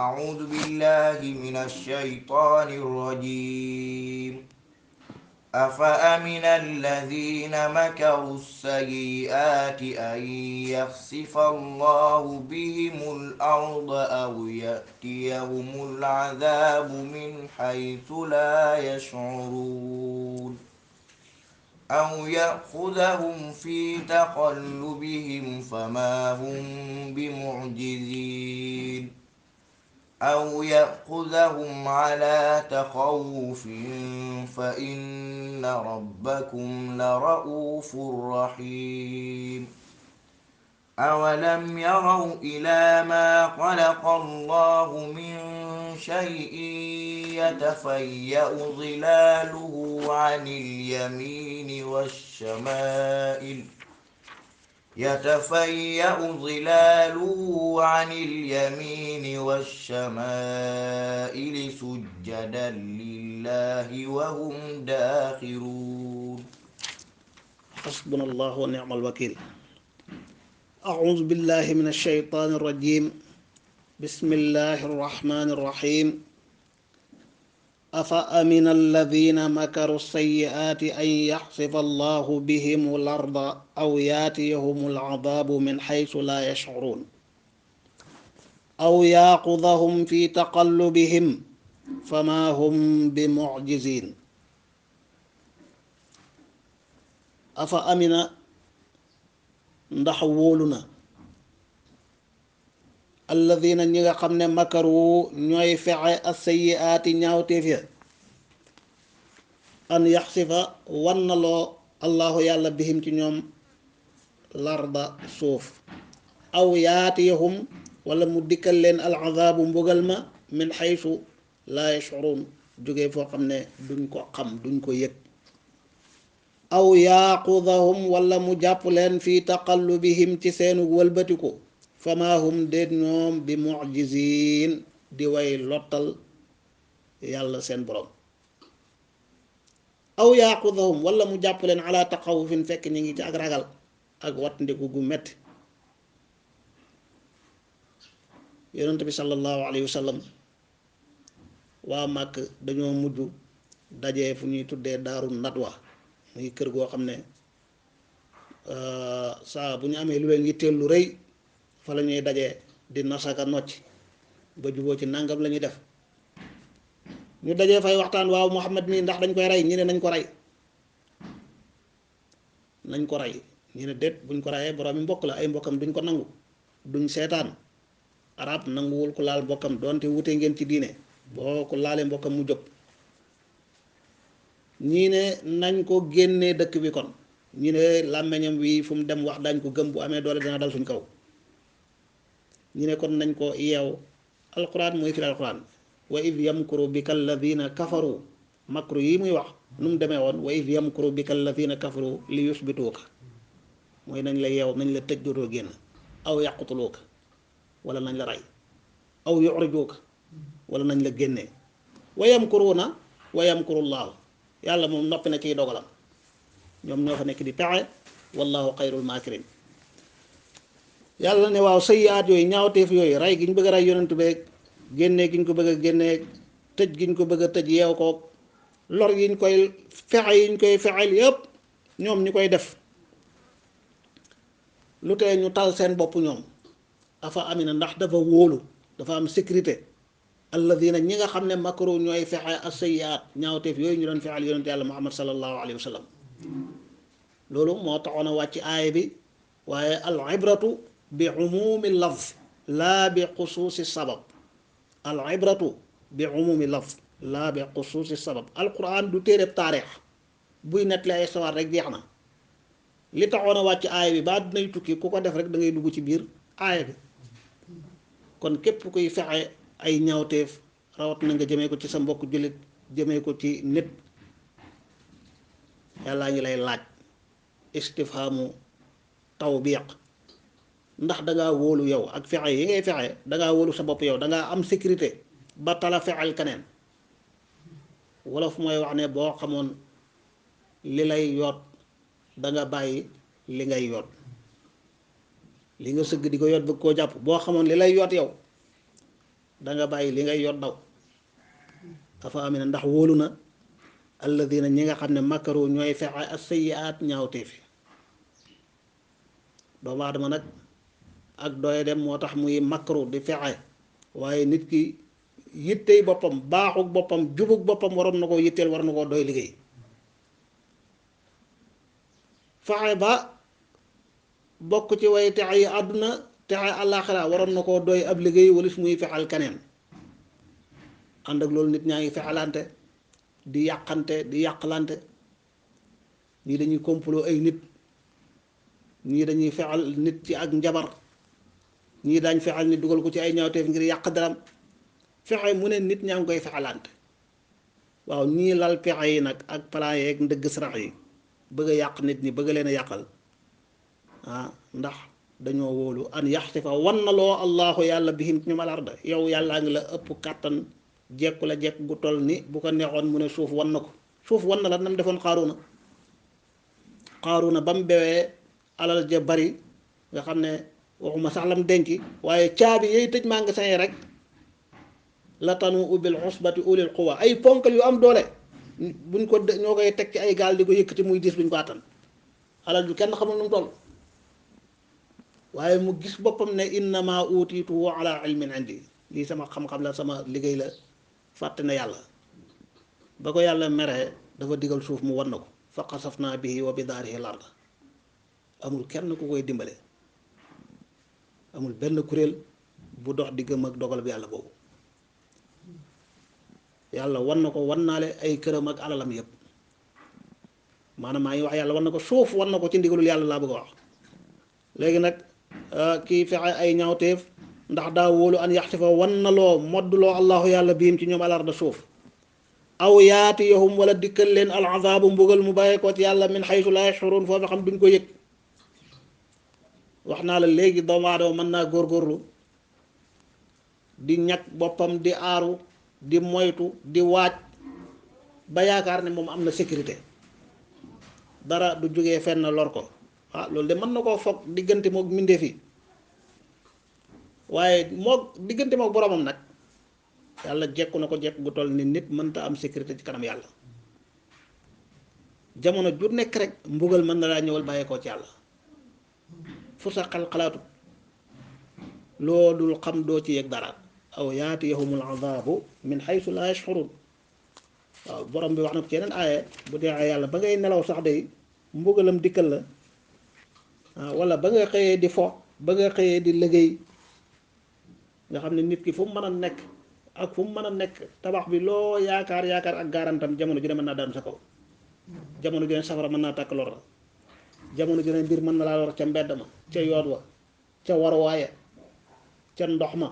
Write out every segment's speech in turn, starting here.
أعوذ بالله من الشيطان الرجيم أفأمن الذين مكروا السيئات أن يخسف الله بهم الأرض أو يأتيهم العذاب من حيث لا يشعرون أو يأخذهم في تقلبهم فما هم بمعجزين أو يأخذهم على تخوف فإن ربكم لرؤوف رحيم أولم يروا إلى ما خلق الله من شيء يتفيأ ظلاله عن اليمين والشمائل يتفيأ ظلاله عن اليمين والشمائل سجدا لله وهم داخرون حسبنا الله ونعم الوكيل. أعوذ بالله من الشيطان الرجيم. بسم الله الرحمن الرحيم. أفأمن الذين مكروا السيئات أن يخسف الله بهم الأرض أو يأتيهم العذاب من حيث لا يشعرون أو يأخذهم في تقلبهم فما هم بمعجزين. أفأمن ndax wóolu na alladina ñi nga xam ne makaru ñooy fexe as-sayyi'aati ñaawteef ya an yaxsifa wan na loo allahu yàlla bihim ci ñoom larda suuf aw yaatiyahum wala mu dikkal leen al azaabu mbugal ma min xaysu laa yash'uruun jógee foo xam ne duñ ko xam duñ ko yëg aw yaaqudahum wala mu jàpp leen fi taqallubihim ci seenu wëlbatiku fama hum déet ñoom bi mu'jizin di way lottal yàlla seen borom aw yaaqudahum wala mu jàpp leen ala taxawufin fekk ñu ngi ci ak ragal ak wat ndiku gu metti yonent bi sallallahu alayhi wa sallam waa màkk dañoo mujj dajee fu ñuy tuddee daaru nadwa muy kër goo xam ne saa bu ñu amee lu leen yitteel lu rëy fa la ñuy dajee di nasaka nocc ba juboo ci nangam la ñuy def ñu dajee fay waxtaan waaw Muhammad mii ndax dañ koy rey ñi ne nañ ko rey ñi ne déet buñ ko reyee borom mi mbokk la ay mbokkam duñ ko nangu duñ seetaan arab nanguwul ko laal mbokkam doonte wute ngeen ci diine boo ko laalee mbokkam mu jóg ñii ne nañ ko génnee dëkk bi kon ñi ne làmmeñam wi fu mu dem wax dañ ko gëm bu amee doole dana dal suñ kaw ñi ne kon nañ ko yeew alquran mooy firi alquran wa id yamkuru bika alladina kafaru makru yi muy wax nu mu demee woon wa id yamkuru bika alladina kafaru li yusbituuka mooy nañ la yeew nañ la tëj dootoo génn aw yaqtuluuka wala nañ la rey aw yuxrijuuka wala nañ la génnee wa yamkuruuna wa yamkurullaahu yàlla moom noppi na ciy dogalam ñoom ñoo fa nekk di pexe wallahu xayrul maakirin yàlla ne waaw sayyiaat yooyu ñaawteef yooyu rey gi ñu bëgg a rey yonent beeg génnee gi ñu ko bëgg a génnee tëj gi ñu ko bëgg a tëj yeew ko lor yi ñu koy fexe yi ñu koy fexeel yépp ñoom ñu koy def lu tee ñu tal seen bopp ñoom afa amina ndax dafa wóolu dafa am sécurité alladina ñi nga xam ne makaru ñooy fexe as-sayyi'aat ñaawteef yooyu ñu doon fexeel yonent yàlla muhammad sallallahu alayhi wa sallam loolu moo taxoon a wàcc aaya bi waaye al ibratu bi umumi lafz laa bi xusuusi sabab al ibratu bi umumi lafz laa bi xusuusi sabab alquran du téereb taarix buy nettali ay sawaar rek jeex na li taxoon a wàcc aaya bi ba dinay tukki ku ko def rek da ngay dugg ci biir aaya bi kon képp kuy fexe ay ñaawteef rawat na nga jëmee ko ci sa mbokk jullit jëmee ko ci nit yàllaa ngi lay laaj istifhaamu tawbiq ndax dangaa wóolu yow ak fexe yi ngay fexe dangaa wóolu sa bopp yow dangaa am sécurité ba tala fexel keneen wolof mooy wax ne boo xamoon li lay yoot danga bàyyi li ngay yoot li nga sëgg di ko yoot bëgg koo jàpp boo xamoon li lay yoot yow da nga bàyyi li ngay yor daw afa amina ndax wóolu na alladina ñi nga xam ne makaru ñooy fexe as sayyiaat ñaawtee fi doomu aadama nag ak doye dem moo tax muy makaru di fexe waaye nit ki yittey boppam baaxuk boppam jubuk boppam waroon na koo yitteel war na koo doy liggéey fexe ba bokk ci way texe yi àdduna texe àllaaxira waroon na koo doy ab liggéey walis muy fexal keneen ànd ak loolu nit ñaa ngi fexalante di yàqante di yàqalante ñii dañuy complot ay nit ñii dañuy fexal nit ci ak njabar ñii daañ fexal nit dugal ko ci ay ñaawteef ngir yàq daram fexe mu ne nit ñaa ngi koy fexalante waaw ñii lal pexe yi nag ak plan yeeg ndëgg sarax yi bëgg a yàq nit ñi bëgg leen a yàqal ndax dañoo wóolu an yaxsifa wan na loo allahu yàlla bihim ñu malarda yow yàllaa ngi la ëpp kàttan jekku la jekk gu toll ni bu ko neexoon mu ne suuf wan na ko suuf wan na la nam defoon xaaruna ba mu bewee alal ja bari nga xam ne waxuma sax lam denc waaye caabi yooyu tëj magasin yi rek la tanu ubbil usbati ulil quwa ay ponkal yu am doole buñ ko ñoo koy teg ci ay gaal di ko yëkkati muy diis buñ ko àttan alal ju kenn xamul nu mu toll waaye mu gis boppam ne innama utiituhu ala ilmin indi lii sama xam-xam la sama liggéey la fàtte na yàlla ba ko yàlla meree dafa digal suuf mu wan na ko fa xasafna bihi wa bidaarihi larda amul kenn ku koy dimbale amul benn kuréel bu dox diggam ak dogal bi yàlla boobu yàlla wan na ko wan naale ay këram ak alalam yépp maanaam maa ngi wax yàlla wan na ko suuf wan na ko ci ndigalul yàlla laa bëgg a wax léegi nag kii fexe ay ñaawteef ndax daa wóolu an yaxtifa wan na loo moddloo allahu yàlla biim ci ñoom alarda suuf aw yaatiyahum wala dikkal leen al azaabu mbugal mu bàyyee ko ci yàlla min xaysu laa yashurun foofu xam duñ ko yëg wax naa la léegi doomu aadama mën naa góorgóorlu di ñag boppam di aaru di moytu di waaj ba yaakaar ne moom am na sécurité dara du jógee fenn lor ko loolu de mën na koo foog diggante mook mbindeef yi waaye mook diggante mook boromam nag yàlla jekku na ko jekk gu toll ni nit mënta am sécurité ci kanam yàlla jamono ju nekk rek mbugal mën na laa ñëwal bàyyeekoo ci yàlla fu sa xel xalaatu loo dul xam doo ci yëg dara aw yaatiyahumul azaabu min xaysu laa yashurun waaw borom bi wax na ko ci yeneen aaye bu dee yàlla ba ngay nelaw sax day mbugalam dikkal la wala ba nga xëyee di fo ba nga xëyee di liggéey nga xam ne nit ki fu mu mën a nekk ak fu mu mën a nekk tabax bi loo yaakaar ak garantam jamono ju ne mën naa daanu sa kaw jamono ju ne safara mën naa tàkk lor la jamono ju ne mbir mën na laa lor ca mbedd ma ca yoon wa ca waruwaaye ca ndox ma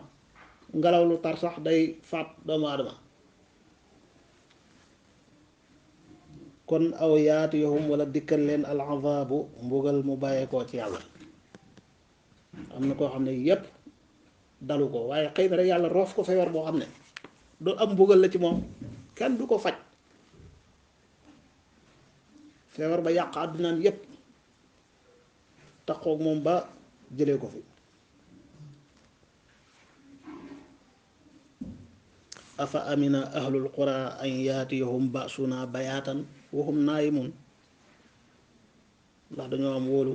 ngelaw lu tar sax day faat doomu aadama kon aw yaatiyahum wala dikkal leen al azaabu mbugal mu bàyyeekoo ci yàlla am na koo xam ne yépp dalu ko waaye xëy na rek yàlla roof ko feebar boo xam ne doon am mbugal la ci moom kenn du ko faj feebar ba yàq àddunaan yépp taxoog moom ba jëlee ko fi afa amina ahlul qura an yaatiyahum basuna bayaatan waxum naayimun ndax dañoo am wóolu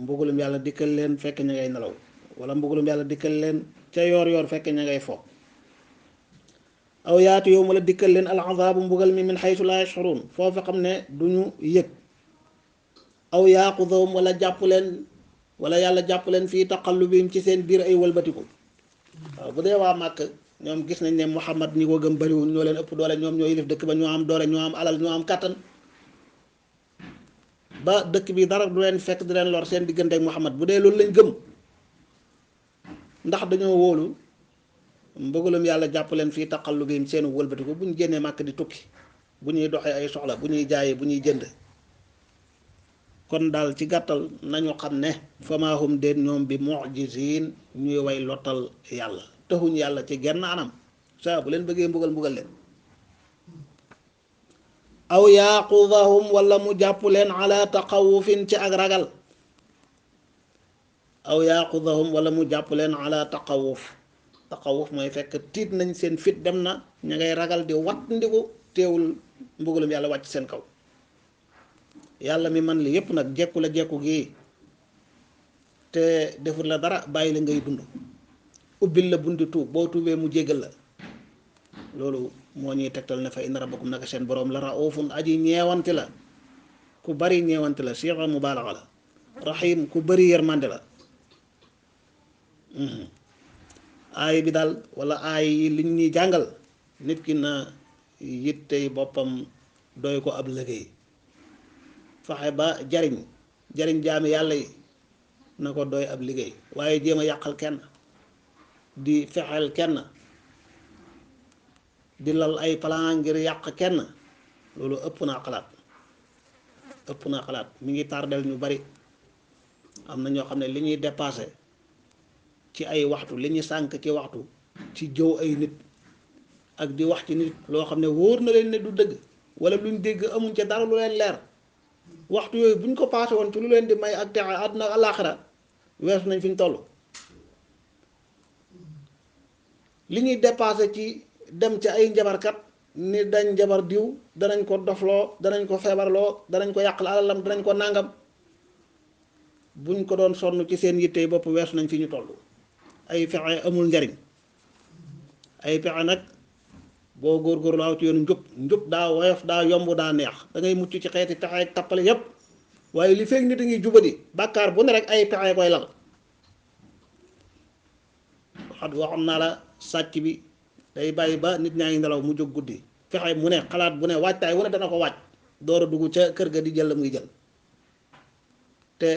mbugalum yàlla dikkal leen fekk ña ngay nelaw wala mbugalum yàlla dikkal leen ca yoor yoor fekk ña ngay fo aw yaatiyahum wala dikkal leen al azaabu mbugal mi min xaysu laa yashurun foofu xam ne duñu yëg aw yaaqudahum wala jàpp leen wala yàlla jàpp leen fii taqallubihim ci seen biir ay wëlbatiku waaw bu dee waa màkk ñoom gis nañ ne Muhammad ñi ko gëm bariwul ñoo leen ëpp doole ñoom ñoo yilif dëkk ba ñoo am doole ñoo am alal ñoo am kàttan ba dëkk bi dara du leen fekk di leen lor seen diggante ak Muhammad bu dee loolu lañ gëm ndax dañoo wóolu mbëggalum yàlla jàpp leen fii taqallubihim seenu wëlbatiku bu ñu génnee màkk di tukki bu ñuy doxee ay soxla bu ñuy jaayee bu ñuy jënd kon daal ci gàttal nañu xam ne famaahum déet ñoom bi mu'jizin ñuy way lottal yàlla taxuñ yàlla ci genn anam saa bu leen bëggee mbugal leen aw yaaqudahum wala mu jàpp leen ala taqawufin ci ak ragal aw yaaqudahum wala mu jàpp leen ala taqawuf taxawuf mooy fekk tiit nañ seen fit dem na ña ngay ragal di wat ndiku teewul mbugalum yàlla wàcc seen kaw yàlla mi man li yépp nag jekku la jekku gi te deful la dara bàyyi la ngay dund ubbil la bunti tuub boo tuubee mu jéggal la loolu moo ñuy tegtal ne fa inna rabbakum naka seen boroom la raufun aji ñeewante la ku bari ñeewante la siqa mubaalaxa la rahim ku bari yërmande la aay bi daal wala aay yi li ñuy jàngal nit ki na yittey boppam doy ko ab liggéey fexe ba jariñ jaami yàlla yi na ko doy ab liggéey waaye jéem a yàqal kenn di fexeel kenn di lal ay plan ngir yàq kenn loolu ëpp naa xalaat mi ngi tardel ñu bari am na ñoo xam ne li ñuy dépassé ci ay waxtu li ñuy sànk ci waxtu ci jëw ay nit ak di wax ci nit loo xam ne wóor na leen ne du dëgg wala luñ dégg amuñ ca dara lu leen leer waxtu yooyu buñ ko paase woon ci lu leen di may ak texe àdduna ak alaaxira weesu nañ fi ñu toll li ñuy dépassé ci dem ci ay njabarkat ni dañ njabar diw danañ ko dofloo danañ ko feebarloo danañ ko yàqal alalam danañ ko nàngam buñ ko doon sonn ci seen yittey bopp weesu nañ fi ñu toll ay fexe amul njariñ ay pexe nag boo góorgóorlu waaw ci yoonu njub daa woyof daa yomb daa neex da ngay mucc ci xeeti pexe ak tappale yépp waaye li fekk nit a ngi jubadi bàkkaar bu ne rek ay pexe koy lal waxoon naa la sàcc bi day bàyyi ba nit ñaa ngi nelaw mu jóg guddi fexe mu ne xalaat bu ne waajtaay wu ne dana ko waaj door a dugg ca kër ga di jël la muy jël te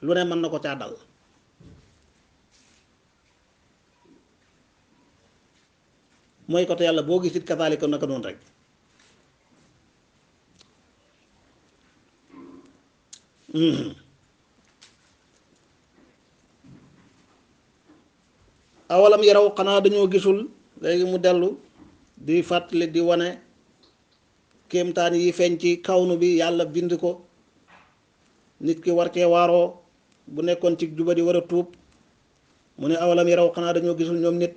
lu ne mën na ko caa dal mooy côté yàlla boo gis it kasaalika naka noonu rek awalam yaraw xanaa dañoo gisul léegi mu dellu di fàttali di wane kéemtaan yi feeñ ci kawnu bi yàlla bind ko nit ki war cee waaroo bu nekkoon ci jubadi war a tuub mu ne awalam yaraw xanaa dañoo gisul ñoom nit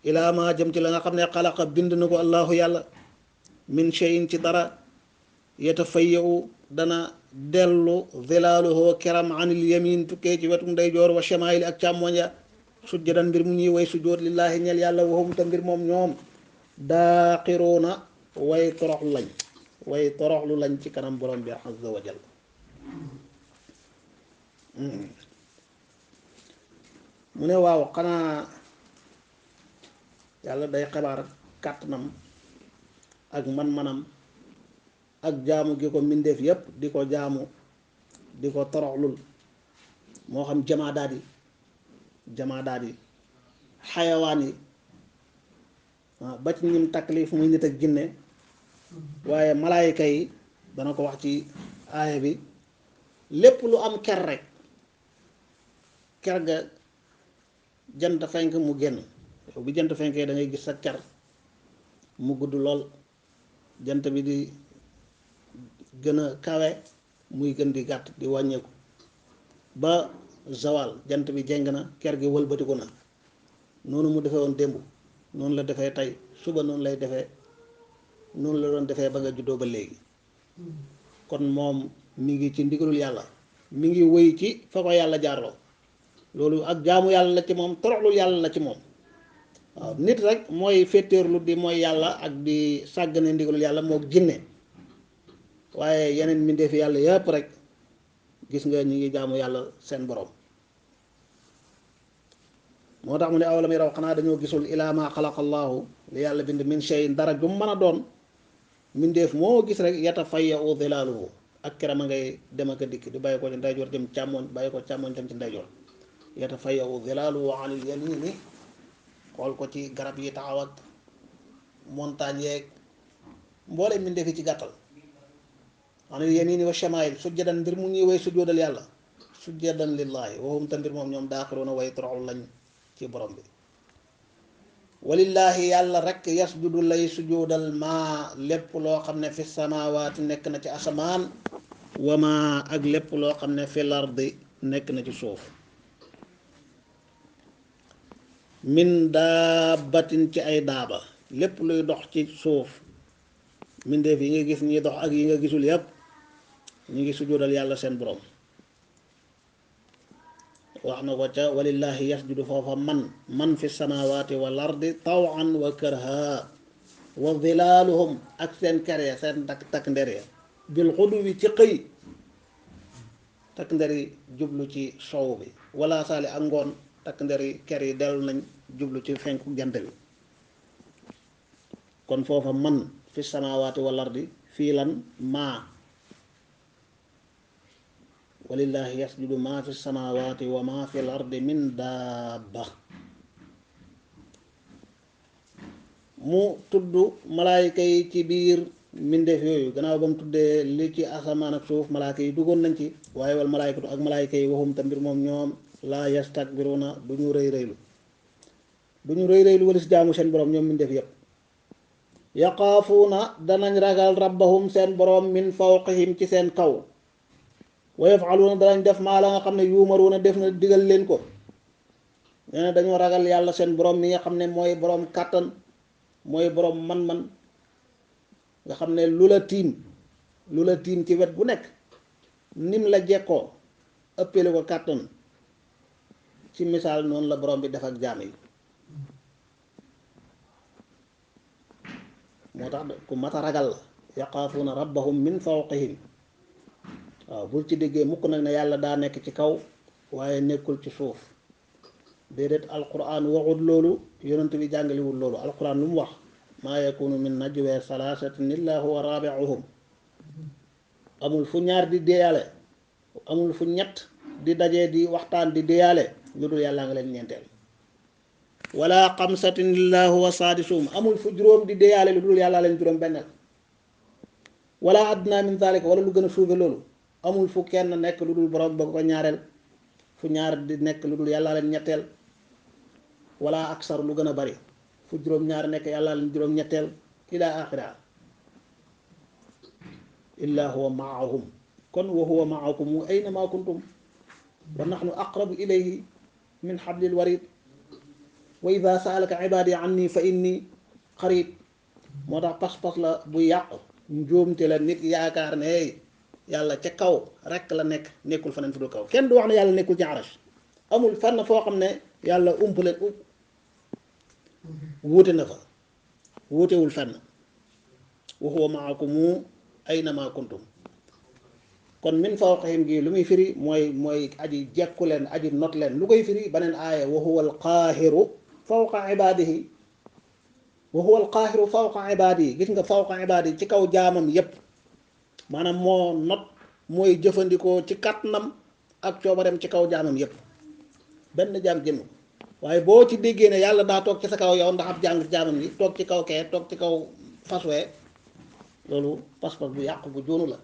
ilaa ma jëm ci la nga xam ne xalaqa bind na ko allahu yàlla min shay'in ci dara yatafayyu dana dellu zilaaluhu keram anil yamin tukkee ci wetu ndeyjoor wa shamaayil ak càmmoñ ya sujjadan mbir mu ñuy way sujjóot lillaahi ñeel yàlla waxum te mbir moom ñoom daaqiruuna way toroxlu lañ ci kanam borom bi azza wa jalla mu ne waaw xanaa yàlla day xabaar kàttanam ak man-manam ak jaamu gi ko mbindeef yépp di ko jaamu di ko toroxlul moo xam jamaadaat yi xayawaan yi ba ci ñim taklif muy nit ak jinne waaye malaayika yi dana ko wax ci aaya bi lépp lu am ker rek ker ga jant fenk mu génn yow bi jant fenkee da ngay gis sa ker mu gudd lool jant bi di gën a kawe muy gën di gàtt di wàññeeku ba zawal jant bi jeng na ker gi wëlbatiku na noonu mu defee woon démb noonu la defee tey suba noonu lay defee noonu la doon defee ba nga juddoo ba léegi kon moom mi ngi ci ndigalul yàlla mi ngi wéy ci fa ko yàlla jaarloo loolu ak jaamu yàlla la ci moom toroxlul yàlla la ci moom waaw nit rek mooy féeteerlu di mooy yàlla ak di sàggane ndigalul yàlla mook jinne waaye yeneen mbindeefi yàlla yépp rek gis nga ñi ngi jaamu yàlla seen borom moo tax mu ne awalam yaraw xanaa dañoo gisul ilaa ma xalaqa allahu li yàlla bind min shay'in dara ju mën a doon mbindeef moo gis rek yatafayyu zilaaluhu ak kerama ngay dem ak a dikk di bàyyi ko ci ndeyjoor jëm càmmoñ bàyyi ko càmmoñ dem ci ndeyjoor yatafayyu zilaaluhu anil yamini xool ko ci garab yi taxaw ak montagne yeeg mboole mbindeef yi ci gàttal anil yamini wa shamaa'il sujjadan mbir mu ñuy way sujjóodal yàlla sujjadan lillahi waxum ta mbir moom ñoom daaxiruuna way toroxlu lañ ci borom bi walillaahi yàlla rek yasjudu lay sujjóodal maa lépp loo xam ne fi samaawaati nekk na ci asamaan wa maa ak lépp loo xam ne fi lardi nekk na ci suuf min daabatin ci ay daaba lépp luy dox ci suuf mbindeef yi nga gis ñi dox ak yi nga gisul yépp ñu ngi sujjóotal yàlla seen borom wax na ko ca walillahi yasjudu foofa man fi samawati wal ardi tawan wa karha wa zilaaluhum ak seen ker ya seen takk nder ya bil xuduwi ci xëy takk nder yi jublu ci sow bi wala saali ak ngoon takk nder yi ker yi dellu nañ jublu ci fenku jant bi kon foofa man fi samawati wal ardi fii lan maa walillahi yasjudu maa fi samawati wa maa fi l ardi min daaba mu tudd malaayika yi ci biir mbindeef yooyu gannaaw ba mu tuddee li ci asamaan ak suuf malaayika yi duggoon nañ ci waaye wal malaayikatu ak malaayika yi waxum ta mbir moom ñoom laa yastakbiruna du ñu rëy rëylu walis jaamu seen borom ñoom mbindeef yépp yaqaafuuna danañ ragal rabbahum seen borom min fawqihim ci seen kaw wa yafaluuna danañ def maa la nga xam ne yuumaruuna def na digal leen ko nee na dañoo ragal yàlla seen borom mi nga xam ne mooy borom kàttan mooy borom man-man nga xam ne lu la tiim ci wet bu nekk nim la jekkoo ëppale ko kàttan ci misaal noonu la borom bi def ak jaam yi moo tax ku mat a ragal la yaqaafuuna rabbahum min fawqihim waaw bul ci déggee mukk nag ne yàlla daa nekk ci kaw waaye nekkul ci suuf déedéet alquran waxut loolu yonent bi jàngaliwul loolu alquran lu mu wax maa yakunu min najwa salaasatin illa huwa raabi'uhum amul fu ñaar di déyaale amul fu ñett di dajee di waxtaan di déyaale lu dul yàlla nga leen ñeenteel wala xamsatin illa huwa saadisuhum amul fu juróom di déyaale lu dul yàlla leen juróom benneel wala adna min zalika wala lu gën a suufe loolu amul fu kenn nekk lu dul borom ba ko ñaareel fu ñaar di nekk lu dul yàlla leen ñetteel wala aksar lu gën a bari fu juróom-ñaar nekk yàlla leen juróom-ñetteel ila axira illa huwa maahum kon wa huwa maakum ayna ma kuntum wa nahnu aqrabu ilayhi min hablil warid wa ida saalaka ibadi anni fa inni qarib moo tax pas-pas la bu yàqu njuumte la nit yaakaar ne yàlla ca kaw rekk la nekkul feneen fu dul kaw kenn du wax ne yàlla nekkul ci arash amul fenn foo xam ne yàlla leen wuute na fa wuutewul fenn wa huwa maakum aynama kuntum kon min fawqihim gi lu muy firi mooy aji jekku leen aji not leen lu koy firi beneen aaya wa huwa alqaahiru fawqa ibaadihi wa huwa alqaahiru fawqa ibaadihi gis nga fawqa ibaadihi ci kaw jaamam yépp maanaam moo not mooy jëfandikoo ci kàttanam ak coobareem ci kaw jaamam yépp benn jaam génn waaye boo ci déggee ne yàlla daa toog ci sa kaw yow ndax ab jàng jaamam yi toog ci kaw kee toog ci kaw faswee loolu pas-pas bu yàqu bu joonu la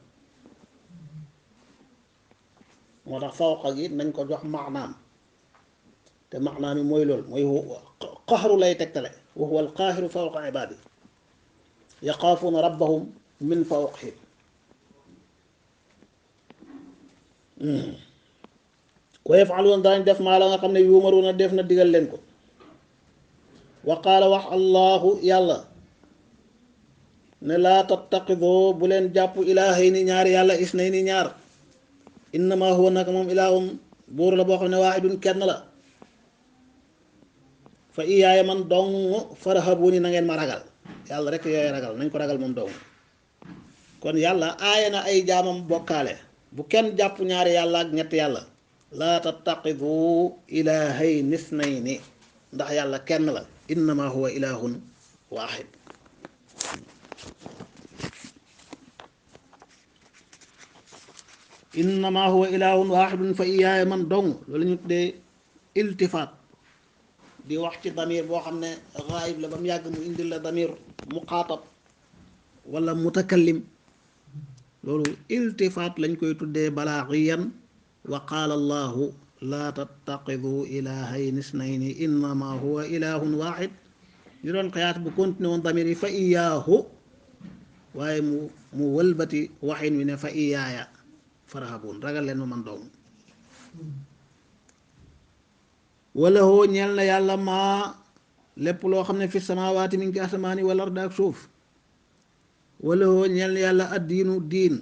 moo tax fawqa gi nañ ko jox maanaam te maanaam yi mooy loolu mooy qaxru lay tegtale wa huwa alqaahiru fawqa ibaadi yaqaafuuna rabbahum min fawqihim wa yafaluuna daañ def maa la nga xam ne yuumaruuna def na digal leen ko wa qaala wax allahu yàlla ne laa tattaqidoo bu leen jàpp ilaahayni ñaari yàlla isnayni ñaar innama huwa naka moom ilaahum buur la boo xam ne waahidun kenn la fa iyaaya man dong farhabuni na ngeen ma ragal yàlla rek yooyu ragal nañ ko ragal moom dong kon yàlla aaya na ay jaamam bokkaale bu kenn jàpp ñaari yàlla ak ñetti yàlla laa tattaqidu ilaahayni isnayni ndax yàlla kenn la innama huwa ilaahun waahid innama huwa ilaahun waahidun fa iyaaya man dong loolu ñu tuddee iltifaat di wax ci damir boo xam ne gaayib la ba mu yàgg mu indil la damir muqaatab wala mutakallim loolu iltifaat lañ koy tuddee balaagiyan wa qaala allahu laa tattaqidu ilaahayni isnayni innama huwa ilaahun waahid ñu doon xiyaas bu continué woon damir yi fa iyaahu waaye mu wëlbati waxin wi ne fa iyaaya farhabun ragal leen ma man dong wala hoo ñeel na yàlla maa lépp loo xam ne fi samaawaati mi ngi ci asamaani wala ard ak suuf wala hoo ñeel na yàlla addiinu diin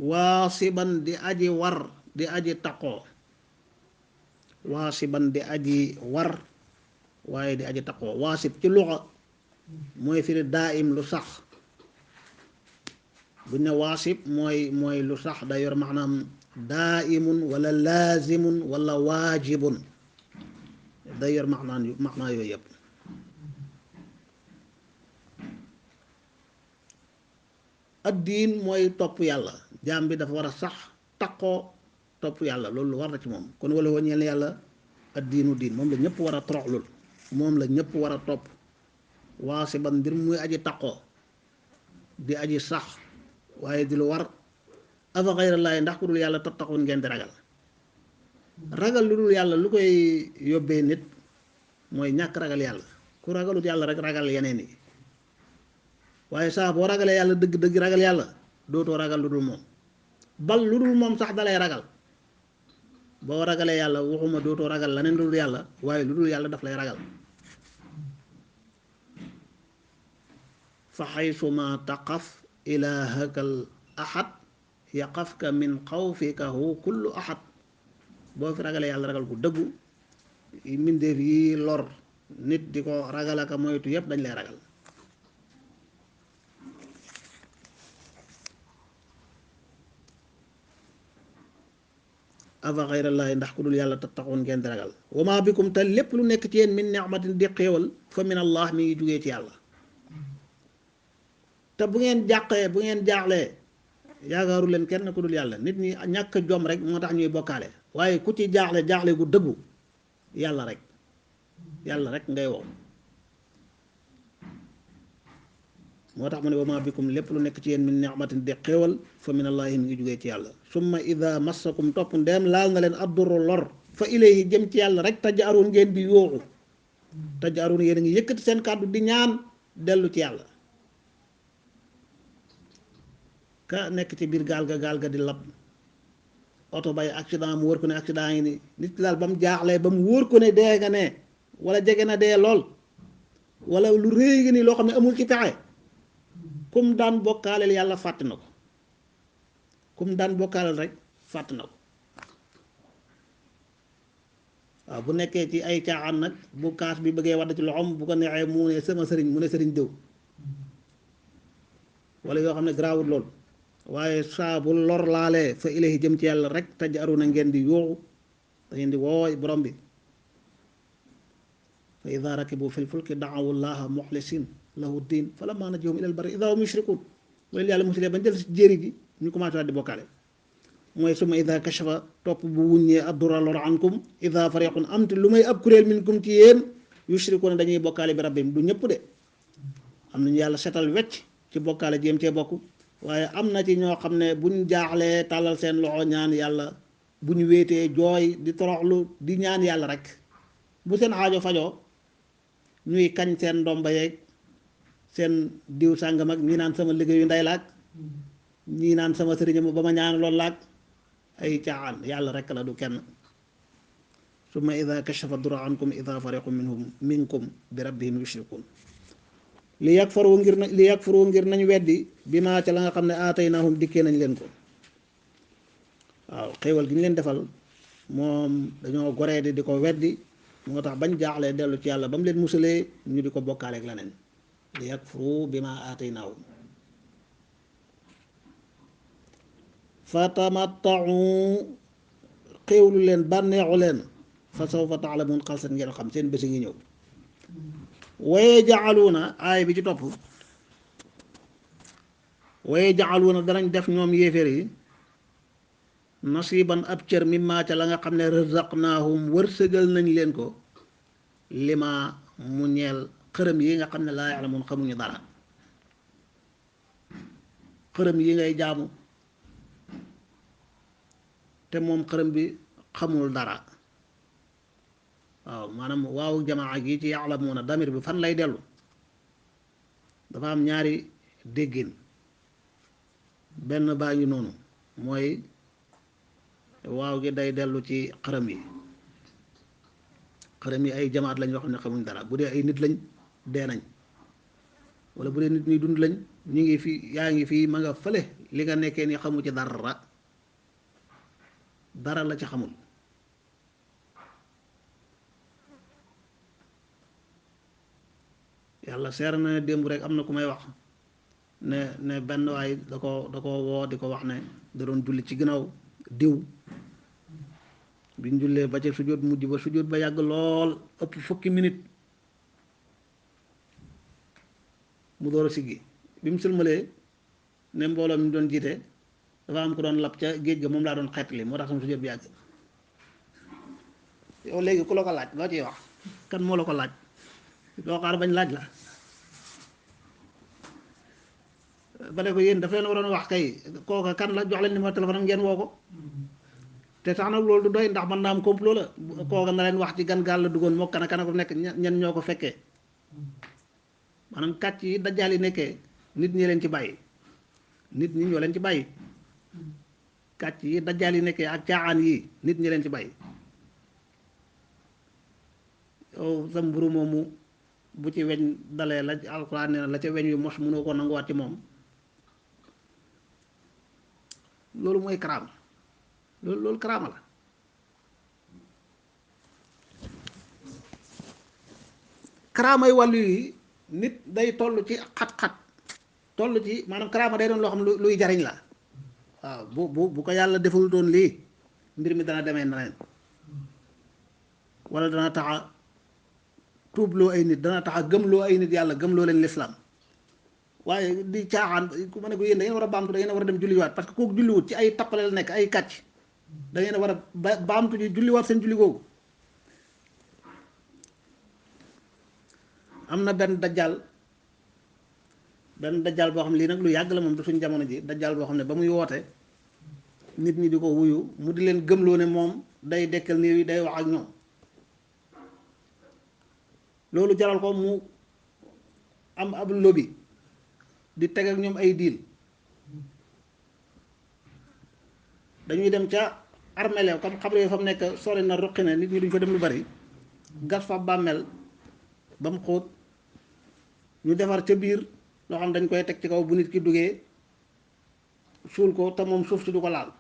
waasiban di aji war di aji taqoo waasiban di aji war waaye di aji taqoo waasib ci luxa mooy firi daa'im lu sax buñ ne waasib mooy lu sax day yor maanaam daa'imun wala laazimun wala waajibun day yor maxnaa yooyu yëpp addiin mooy topp yàlla jaam bi dafa war a sax taqoo topp yàlla loolu war na ci moom kon wala woo ñeel yàlla addiinu diin moom la ñëpp war a toroxlul moom la ñëpp war a topp waasiban mbir muy aji taqoo di aji sax waaye di lu war afa xayrallaahi ndax ku dul yàlla tattaxun ngeen di ragal ragal lu dul yàlla lu koy yóbbee nit mooy ñàkk ragal yàlla ku ragalut yàlla rek ragal yeneen yi waaye saa boo ragalee yàlla dëgg-dëgg ragal yàlla dootoo ragal lu dul moom bal lu dul moom sax dalay ragal boo ragalee yàlla waxuma dootoo ragal leneen lu dul yàlla waaye lu dul yàlla daf lay ragal fa xaysuma taqaf ilaahakal ahad yaqafka min xawfikahu kullu ahad boo fi ragalee yàlla ragal gu dëggu mbindeef yi lor nit di ko ragal aka moytu yépp dañ lay ragal afa xayrallaahi ndax ku dul yàlla tattaxoon ngeen di ragal wa maa bikum te lépp lu nekk ci yéen min ni'matin di xéewal fa min allah mi ngi jugee ci yàlla te bu ngeen jàqee bu ngeen jaaxlee yaakaaru leen kenn ku dul yàlla nit ñi ñàkk jom rek moo tax ñuy bokkaale waaye ku ci jaaxle jaaxle gu dëggu yàlla rek ngay wow moo tax mu ne wa maa bikum lépp lu nekk ci yéen min ni'matin di xéewal fa min allahi mi ngi jugee ci yàlla summa ida massakum topp ndeem laal na leen addurru lor fa ilayhi jëm ci yàlla rek tajaaroon ngeen di yooxu tajaaroon yéen a ngi yëkkati seen kàddu di ñaan dellu ci yàlla ka nekk ci biir gaal ga di lab oto bay accident mu wóor ko ne accident yi ni nit daal ba mu jaaxlee ba mu wóor ko ne dee nga ne wala jege na dee lool wala lu réy nga ni loo xam ne amul ci pexe kum daan bokkaaleel yàlla fàtte na ko kum daan bokkaaleel rek fàtte na ko waaw bu nekkee ci ay caaxaan nag bu kaas bi bëggee wadd ci loxoom bu ko neexee mu ne sama sëriñ mu ne sëriñ diw wala yoo xam ne garaawul lool waaye saa bu lor laalee fa ilahi jëm ci yàlla rek tajaru na ngeen di yooxu da ngeen di wooy borom bi fa ida rakibu fil fulki daawu llaha muxlisin lahu diin falammaa najjahum ilal barri idaa hum yushrikuun loolu yàlla musulee bañ jël si jéeri gi ñu commencé waat di bokkaale mooy suma ida kashafa topp bu wuññee addura lor ankum ida fariqun am te lu may ab kuréel minkum ci yéen yushrikuuna dañuy bokkaale bi rabbim du ñëpp de am nañu yàlla setal wecc ci bokkaale jéem cee bokk waaye am na ci ñoo xam ne buñ jaaxlee tàllal seen loxo ñaan yàlla bu ñu wéetee jooy di toroxlu di ñaan yàlla rek bu seen aajo fajoo ñuy kañ seen ndomba yeeg seen diw sàngam ak ñi naan sama liggéeyu ndey laag ñi naan sama sëriñ ba ma ñaan lool laag ay caaxaan yàlla rek la du kenn summa ida kashafa dura ankum ida fariqu minkum bi rabbihim yushrikun li yakfuru ngir nañ weddi bi maa ca la nga xam ne aataynaahum dikkee nañ leen ko waaw xéewal gi ñu leen defal moom dañoo goree di ko weddi moo tax bañ jaaxlee dellu ci yàlla ba mu leen musalee ñu di ko bokkaaleeg leneen li yakfuru bi maa aataynaahum fatamattau xéewlu leen bànneexu leen fa sawfa taalamuun xalsat ngeen xam seen bési ngi ñëw waye jaaluuna aay bi ci topp waye jaaluuna danañ def ñoom yéeféer yi nasiban ab cër mimma ca la nga xam ne razaqnaahum wërsëgal nañ leen ko lima mu ñeel xërëm yi nga xam ne laa ya'lamuun xamuñu dara xërëm yi ngay jaamu te moom xërëm bi xamul dara waaw maanaam waaw jamaa gi ci ya'lamuuna damir bi fan lay dellu dafa am ñaari déggin benn baa ngi noonu mooy waaw gi day dellu ci xërëm yi xërëm yi ay jamaat lañ yoo xam ne xamuñ dara bu dee ay nit lañ dee nañ wala bu dee nit ñuy dund lañ ñu ngi fi yaa ngi fii ma nga fële li nga nekkee ni xamu ci dara la ci xamul yàlla seer na ne démb rek am na ku may wax ne benn waay da ko woo di ko wax ne da doon julli ci ginnaaw diw biñ jullee ba ca sujjóot mujj ba sujjóot ba yàgg lool ëpp fukki minute mu door a siggi bi mu sëlmalee ne mbooloo mi doon jiite dafa am ko doon lab ca géej ga moom laa doon xeetli moo tax sama sujjóot bi yàgg yow léegi ku la ko laaj loo ciy wax kan moo la ko laaj doo xaar bañ laaj la ba ne ko yéen dafa leen waroon wax kay kooka kan la jox leen numéro téléphone am ngeen woo ko te sax nag loolu du doy ndax mën naa am complot la kooka na leen wax ci gan gaal la duggoon moo kana ko nekk ñen ñoo ko fekkee maanaam kàcc yi dajjaal yi nekkee nit ñi leen ci bàyyi nit ñi ñoo leen ci bàyyi kàcc yi dajjaal yi nekkee ak caaxaan yi nit ñi leen ci bàyyi yow sa mburu moomu bu ci weñ dalee la alxuraan nee na la ca weñ wi mos mënoo ko nanguwaat ci moom loolu mooy karaama loolu karaama la karaamay wàllu yi nit day toll ci xat-xat toll ci maanaam karaama day doon loo xam luy jariñ la waaw bu ko yàlla deful doon lii mbir mi dana demee neneen wala dana taxa tuubloo ay nit dana taxa gëmloo ay nit yàlla gëmloo leen lislaam waaye di caaxaan ku ma ne ko yéen da ngeen war a baamtu da ngeen war a dem julliwaat parce que kooku julliwut ci ay tappale la nekk ay kàcc da ngeen war a baamtu ji julliwaat seen julli googu am na benn dajjal boo xam ne lii nag lu yàgg la moom du suñ jamono ji dajjal boo xam ne ba muy woote nit ñi di ko wuyu mu di leen gëmloo ne moom day dekkal néew yi day wax ak ñoom loolu jaral ko mu am ab lobby di teg ak ñoom ay diil dañuy dem ca armeel comme xabre yi fa mu nekk sori na ruqi na nit ñi duñ fa dem lu bari gas fa bàmmeel ba mu xóot ñu defar ca biir loo xam dañ koy teg ci kaw bu nit ki duggee suul ko te moom suuf si du ko laal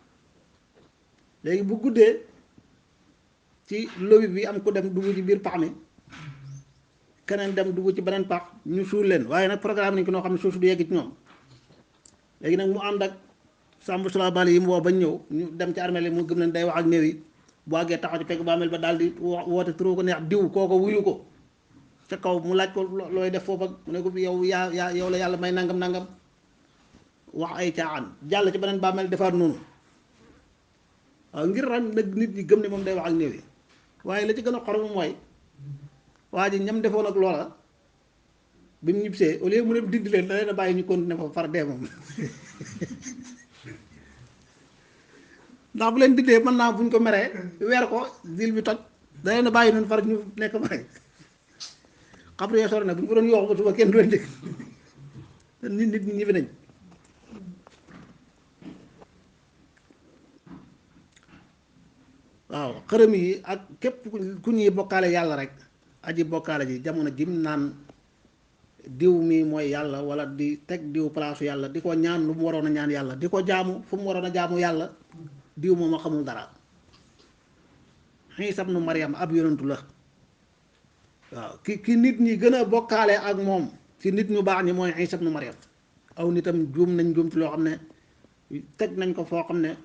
léegi bu guddee ci lobby bi am ku dem dugg ci biir pax mi keneen dem dugg ci beneen pax ñu suul leen waaye nag programme nañ ko noo xam ne suuf si du yegg ci ñoom léegi nag mu ànd ak sàmb sula bali yi mu woo bañ ñëw ñu dem ci armeel yi mu gëm leen day wax ak néew yi bu àggee taxaw ci pegg bàmmeel ba daal di woote turu ko neex diw kooko wuyu ko ca kaw mu laaj ko looy def foofu ak mu ne ko yow yaa yow la yàlla may nangam wax ay caaxaan jàll ci beneen bàmmeel defaat noonu waaw ngir ran nag nit ñi gëm ne moom day wax ak néew yi waaye la ci gën a xorom mooy waa ji ñam defoon ak loola bi mu ñibbisee au lieu mu dem dindi leen da leen a bàyyi ñu continuer fa far dee moom ndax bu leen dindee mën naa bu ñu ko meree weer ko ville bi toj da leen a bàyyi noonu far ñu nekk may xabru yoo sore nag bu ñu ko doon yoox ba suba kenn du leen dégg nit ñi ñibbi nañ waaw xërëm yi ak képp ku ñuy bokkaale yàlla rek aji bokkaale ji jamono jim naan diw mi mooy yàlla wala di teg diw palaasu yàlla di ko ñaan lu mu waroon a ñaan yàlla di ko jaamu fu mu waroon a jaamu yàlla diw moom a xamul dara Iisa ibnu Maryam ab yonentu la waaw ki nit ñi gën a bokkaale ak moom ci nit ñu baax ñi mooy Iisa ibnu Maryam aw nitam juum nañ juum ci loo xam ne teg nañ ko foo xam ne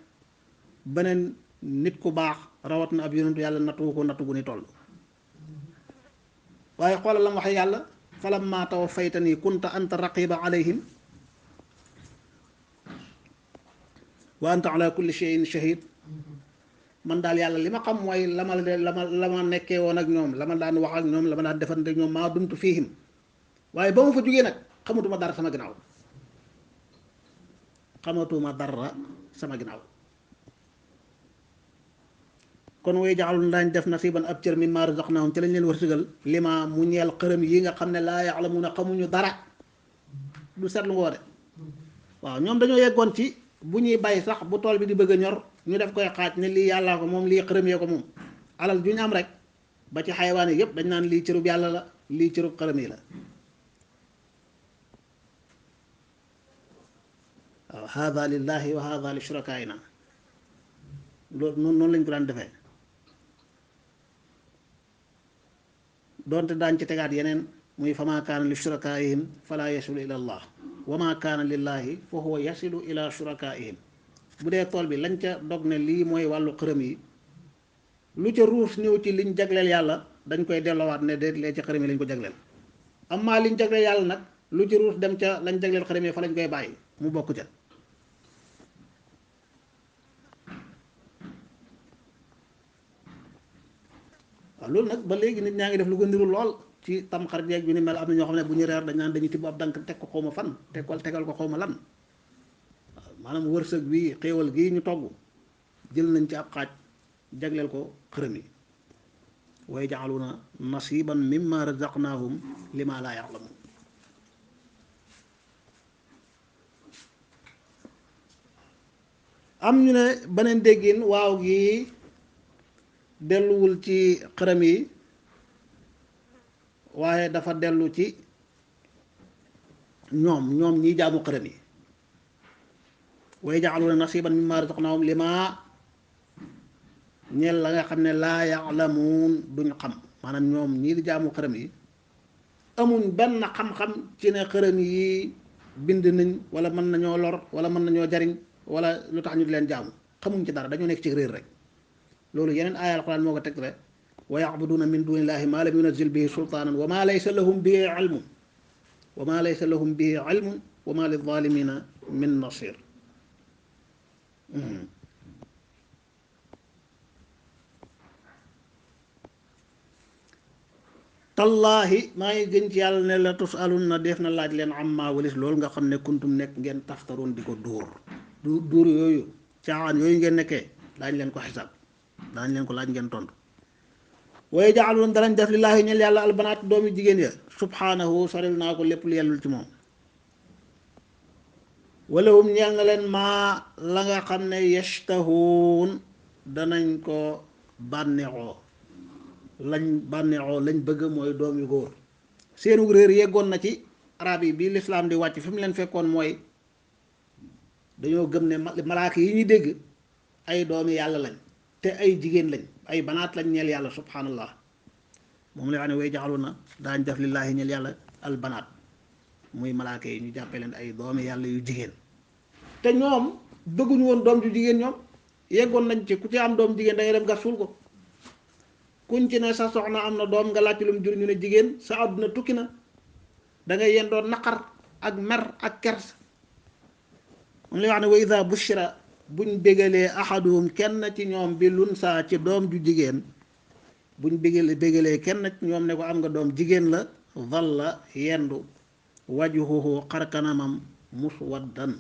beneen nit ku baax rawat na ab yonentu yàlla nattu ko nattu gu ni toll waaye xoolal la mu waxee yàlla falamma tawaffaytanii kunta anta raqiba alayhim wa anta ala kulli shay'in shahid man daal yàlla li ma xam mooy la ma nekkee woon ak ñoom la ma daan wax ak ñoom la ma daan defante ak ñoom maa dumtu fiihim waaye ba ma fa jógee nag xamatuma dara sama ginnaaw kon way jaxalun daañ def nasiban ab cër mimmaa razaqnaahum ci lañ leen wërsëgal lima mu ñeel xërëm yi nga xam ne laa ya'lamuuna xamuñu dara du seetlu ngoo de waaw ñoom dañoo yeggoon ci bu ñuy bay sax bu tool bi di bëgg a ñor ñu def koy xaaj ne lii yàllaa ko moom lii xërëm yee ko moom alal ju ñu am rek ba ci xayawaan yi yëpp dañ naan lii cërub yàlla la lii cërub xërëm yi la waaw haada lillahi wa haada li shurakaayina loolu noonu lañ ko daan defee doonte daañ ci tegaat yeneen muy fa maa kaana li shurakaayihim fala yasilu ila allah wa maa kaana lillahi fa huwa yasilu ila shurakaayihim bu dee tool bi lañ ca dog ne lii mooy wàllu xërëm yi lu ca ruus ñëw ci liñ jagleel yàlla dañ koy delloowaat ne de lee ci xërëm yi lañ ko jagleel amma liñ jagleel yàlla nag lu ci ruus dem ca lañ jagleel xërëm yi fa lañ koy bàyyi mu bokk ca waaw loolu nag ba léegi nit ñaa ngi def lu ko niru lool ci tam xarit yeeg bi ni mel am na ñoo xam ne bu ñu reer dañ naan dañuy tibb ab dank teg ko xawma fan tegal ko xawma lan waaw maanaam wërsëg bi xéewal gii ñu togg jël nañ ci ab xaaj jagleel ko xërëm yi wa yaj'aluuna nasiban mimma razaqnaahum lima laa ya'lamuun am ñu ne beneen déggin waaw gi delluwul ci xërëm yi waaye dafa dellu ci ñoom ñiy jaamu xërëm yi wa yaj'aluuna nasiban mimma razaqnaahum lima ñeel la nga xam ne laa ya'lamuun duñ xam maanaam ñoom ñii di jaamu xërëm yi amuñ benn xam-xam ci ne xërëm yi bind nañ wala mën nañoo lor wala mën nañoo jariñ wala lu tax ñu di leen jaamu xamuñ ci dara dañoo nekk ci réer rek loolu yeneen aaya alquran moo ko teg rek wa ya'buduuna min dunillahi ma lam yunazzil bihi sultaanan wa ma laysa lahum bihi ilmun wa ma laysa lahum bihi ilmun wa ma lizzalimina min nasir tallaahi maa ngi gën ci yàlla ne la tusalun na def na laaj leen amma walis loolu nga xam ne kuntum nekk ngeen taftaroon di ko dóor yooyu caaxaan yooyu ngeen nekkee daañ leen ko xisaab daañ leen ko laaj ngeen tontu waaye jaaluun danañ def lillaahi ñel yàlla albanaat doomi jigéen ya subhaanahu soril naa ko lépp lu yellul ci moom walahum ñeel na leen maa la nga xam ne yashtahuun danañ ko bànneexoo lañ bëgg mooy doom yu góor seenu réer yeggoon na ci arab yi bi lislaam di wàcc fi mu leen fekkoon mooy dañoo gëm ne malaaka yi ñuy dégg ay doomi yàlla lañ te ay jigéen lañ ay banaat lañ ñeel yàlla subhanallah moom la wax ne way jaxalu na daañ def lillaahi ñeel yàlla al banaat muy malaaka yi ñu jàppee leen ay doomi yàlla yu jigéen te ñoom bëgguñu woon doom ju jigéen ñoom yeggoon nañ ci ku ci am doom jigéen da ngay dem gas suul ko kuñ ci ne sa soxna am na doom nga laaj lu mu jur ñu ne jigéen sa àdduna tukki na da ngay yendoo naqar ak mer ak kers moom lay wax ne wa ida bushira buñ bégalee ahaduhum kenn ci ñoom bi lun saa ci doom ju jigéen buñ bégalee kenn ci ñoom ne ko am nga doom jigéen la dhalla yendu wajhuhu xarkanamam muswaddan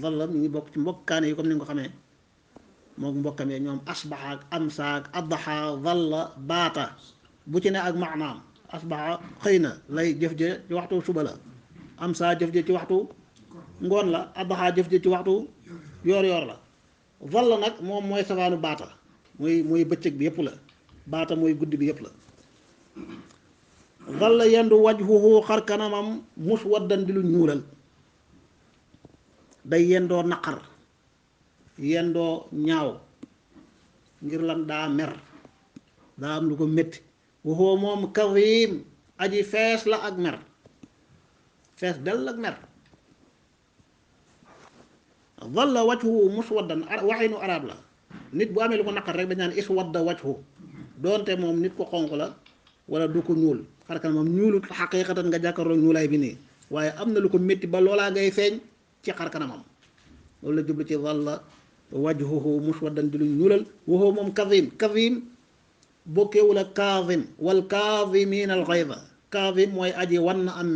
dhalla mi ngi bokk ci mbokkaane yi comme ni nga ko xamee moom mbokkam yi ñoom asbaxa ak amsa ak addaxa dhalla baata bu ci ne ak maanaam asbaxa xëy na lay jëf je ci waxtu suba la amsa jëf je ci waxtu ngoon la addaxa jëf je ci waxtu yoor la dhalla nag moom mooy safaanu baata mooy bëccëg bi yépp la baata mooy guddi bi yépp la dhalla yendu wajhuhu xar kanamam muswaddan di lu ñuulal day yendoo naqar yendoo ñaaw ngir lan daa mer daa am lu ko métti waxoo moom kazim aji fees la ak mer fees dell ak mer dhalla wajhu muswaddan waxinu arab la nit bu amee lu ko naqar rek dañ naan iswadda wajhu doonte moom nit ko xonq la wala du ko ñuul xarkan moom ñuulut xaqiiqatan nga jàkkaarloo ñuulaay bi nii waaye am na lu ko métti ba loolaa ngay feeñ ci xarkanamam loolu la jublu ci dhalla wajhuhu muswaddan di lu ñuulal waxoo moom kazim bokkewul ak kaazim wal kaazimiina al ghayza kaazim mooy aji wan na am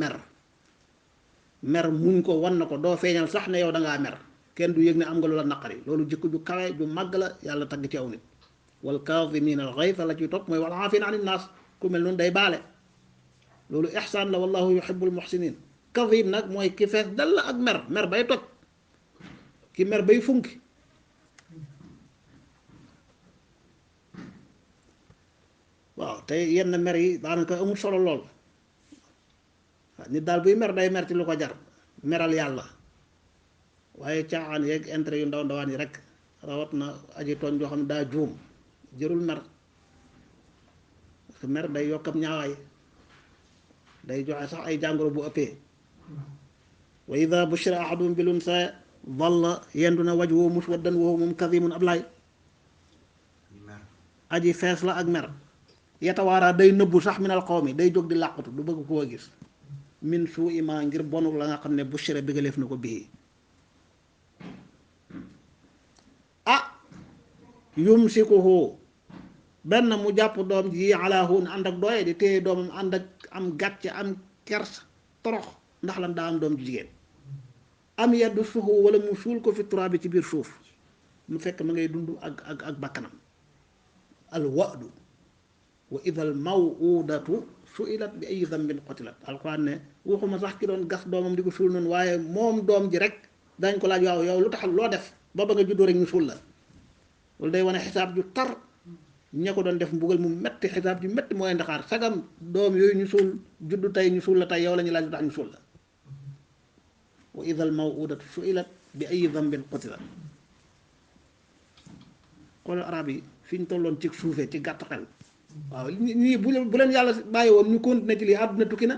mer muñ ko wan na ko doo feeñal sax ne yow da ngaa mer kenn du yëg ne am nga loola naqari loolu jikko ju kawe ju màgg la yàlla tagg ci aw nit wal kaazimiina al ghayza la ciy topp mooy wal aafiina ani naas ku mel noonu day baale loolu ihsaan la wallahu yuhibbul muhsinin kazim nag mooy ki fees dal la ak mer bay toj ki mer bay funki waaw te yenn mer yi daanaka amul solo lool waaw nit daal buy mer day mer ci lu ko jar meral yàlla waaye caaxaan yeeg intérêt yu ndaw ndawaan yi rek rawat na aji tooñ joo xam ne daa juum jërul mer parce que mer day yokk ab ñaawaay day joxe sax ay jàngoro bu ëppee wa ida bushira ahadum bil unsa dalla yendu na wajhu muswaddan wa huwa moom kadhimun ablaay aji fees la ak mer yatawaaraa day nëbbu sax minal qawmi day jóg di làqatu du bëgg koo gis min suu ima ngir bonuk la nga xam ne bushira bigaleef na ko bii ah yumsikuhu benn mu jàpp doom ji ala hun ànd ak dooye di téye doomam ànd ak am gàcce am kers torox ndax lan daa am doom ji jigéen am yaddu suhu wala mu suul ko fi turaa bi ci biir suuf mu fekk ma ngay dund ak bakkanam al wa'du wa idal maw'udatu su'ilat bi ay dambin qutilat alquran ne waxuma sax ki doon gas doomam di ko suul noonu waaye moom doom ji rek dañ ko laaj waaw yow lu tax loo def ba nga juddoo rek ñu suul la loolu day wane xisaab ju tar ña ko doon def mbugal mu metti xisaab ju metti mooy ndaxaar sagam doom yooyu ñu suul juddu tey ñu suul la tey yow la ñu laaj lu tax ñu suul la wa idal maw'udatu su'ilat bi ay dambin qutilat xoolal arab yi fi ñu tolloon ci suufee ci gàtt xel waaw ñii bu leen yàlla bàyyi woon ñu continuer ci lii àdduna tukki na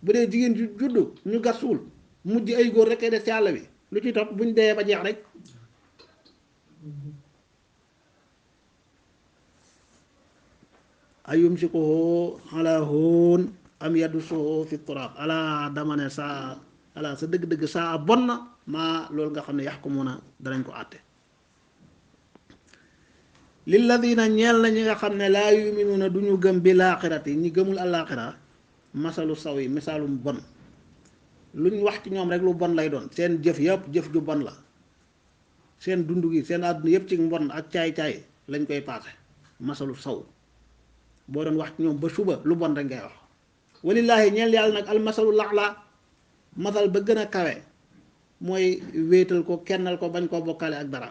bu dee jigéen ju juddu ñu gas suul mujj ay góor rek ay des ci àll bi lu ci topp buñ dee ba jeex rek ayumsikuhu ala hun am yaddusuhu fi turab ala dama ne saa ala sa dëgg-dëgg saa bon na maa loolu nga xam ne yaxkumuna danañ ko àtte lilladina ñeel na ñi nga xam ne laa yuminuuna du ñu gëm bi laaxirati ñi gëmul àllaaxira masalu saw yi misaalum bon luñ wax ci ñoom rek lu bon lay doon seen jëf yëpp jëf ju bon la seen dund gi seen àdduna yëpp ci mbon ak caay-caay lañ koy paase masalu saw boo doon wax ci ñoom ba suba lu bon rek ngay wax walillaahi ñeel yàlla nag almasalu laxla masal ba gën a kawe mooy wéetal ko kennal ko bañ koo bokkaale ak dara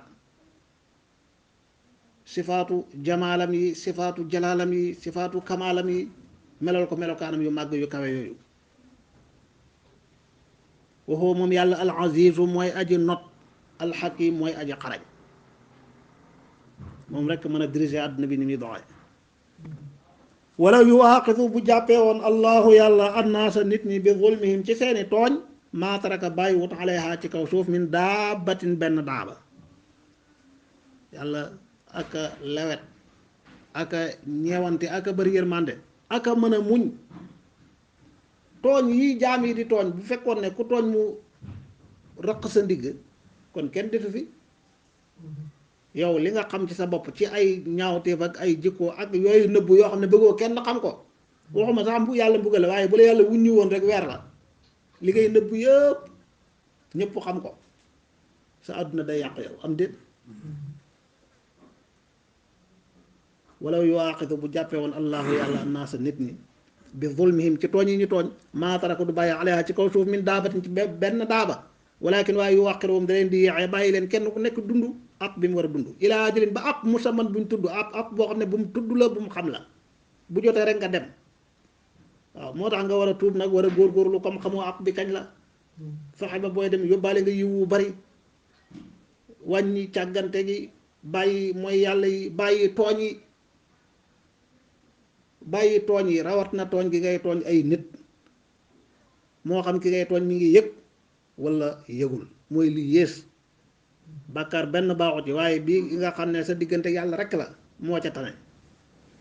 sifaatu jamaalam yi sifaatu jalaalam yi sifaatu kamaalam yi melal ko melokaanam yu màgg yu kawe yooyu waxoo moom yàlla al azizu mooy aji not al hakim mooy aji xarañ moom rekk mën a diriger àdduna bi ni muy doxee wala yuwaaqitu bu jàppee woon allahu yàlla annaasa nit ñi bi zulmihim ci seeni tooñ maa taraka bàyyi wut alayha ci kaw suuf min daabatin benn daaba yàlla aka lewet aka ñeewante aka bari yërmande aka mën a muñ tooñ yi jaam yi di tooñ bu fekkoon ne ku tooñ mu rëq sa ndigg kon kenn defu fi yow li nga xam ci sa bopp ci ay ñaawteef ak ay jikko ak yooyu nëbbu yoo xam ne bëggoo kenn xam ko waxuma sax bu yàlla mbugal la waaye bu la yàlla wuññi woon rek weer la li ngay nëbbu yëpp ñëpp xam ko sa àdduna day yàq yow am déet walaw yuwaaqitu bu jàppee woon allahu yàlla annaasa nit ñi bi zulmihim ci tooñ yi ñu tooñ maa taraka du bàyyi alayha ci kaw suuf min daabatin ci benn daaba walakin waaye yuwaqqiruhum da leen di yeexee bàyyi leen kenn ku nekk dund ab bi mu war a dund ilaa ajalin ba ab musamman buñ tudd ab boo xam ne bu mu tudd la bu mu xam la bu jotee rek nga dem waaw moo tax nga war a tuub nag war a góorgóorlu comme xamoo ab bi kañ la fexe ba booy dem yóbbaale nga yiwu bari wàññi càggante gi bàyyi mooy yàlla yi bàyyi tooñ yi rawat na tooñ gi ngay tooñ ay nit moo xam ki ngay tooñ mi ngi yëg wala yëgul mooy li yées bàkkaar benn baaxut ci waaye bii nga xam ne sa diggante yàlla rekk la moo ca tane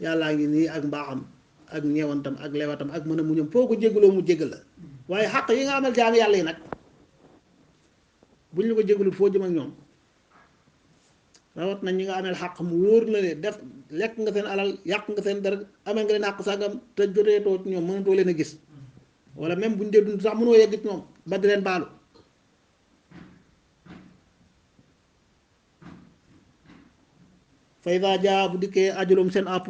yàllaa ngi nii ak mbaaxam ak ñeewantam ak lewatam ak mën a muñam foo ko jégaloo mu jégal la waaye xaq yi nga amal jaam yàlla yi nag buñ la ko jégalut foo jëm ak ñoom rawat na ñi nga ameel xaq mu wóor la ne def lekk nga seen alal yàq nga seen dara amee nga leen xaq sàngam te joteetoo ci ñoom mënatoo leen a gis wala même buñ dee dund sax mënoo yegg ci ñoom ba di leen baalu fa idaa jaa bu dikkee ajalum seen àpp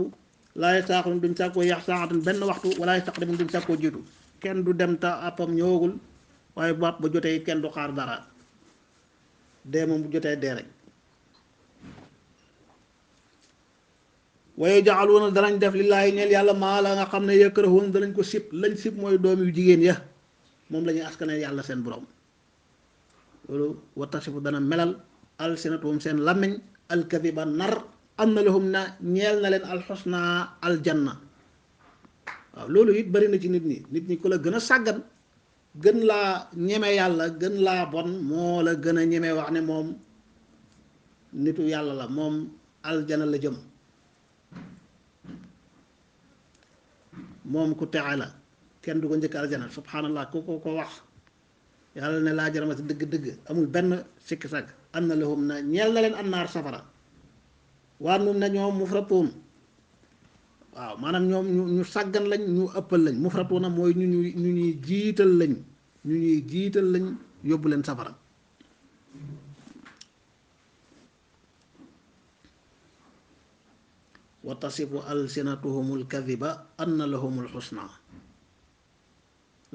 laa yastaaxiruun duñ sàkkoo yax saatan benn waxtu wala yastaqdimuun duñ sàkkoo jiitu kenn du dem ta àppam ñëwagul waaye bu àpp ba jotee kenn du xaar dara dee moom bu jotee dee rek waye jaaluuna danañ def lillaahi ñeel yàlla maa la nga xam ne yakrahuun danañ ko sib lañ sib mooy doom yu jigéen ya moom la ñuy askane yàlla seen borom loolu wa tasifu dana melal alsinatuhum seen làmmiñ alkadiba nar am na lahum na ñeel na leen alxusna aljanna waaw loolu it bari na ci nit ñi ku la gën a sàggan gën laa ñeme yàlla gën laa bon moo la gën a ñeme wax ne moom nitu yàlla la moom aljana la jëm moom ku texe la kenn du ko njëkk aljana subhanallah ku ko wax yàlla ne laa jaramati dëgg-dëgg amul benn sikki sàkk am na lahum na ñeel na leen annaar safara waa nun na ñoom mufratuun waaw maanaam ñoom ñu sàggan lañ ñu ëppal lañ mufratuuna mooy ñu ñuy jiital lañ yóbbu leen safara wa tasifu alsinatuhumul kadiba anna lahumul xusna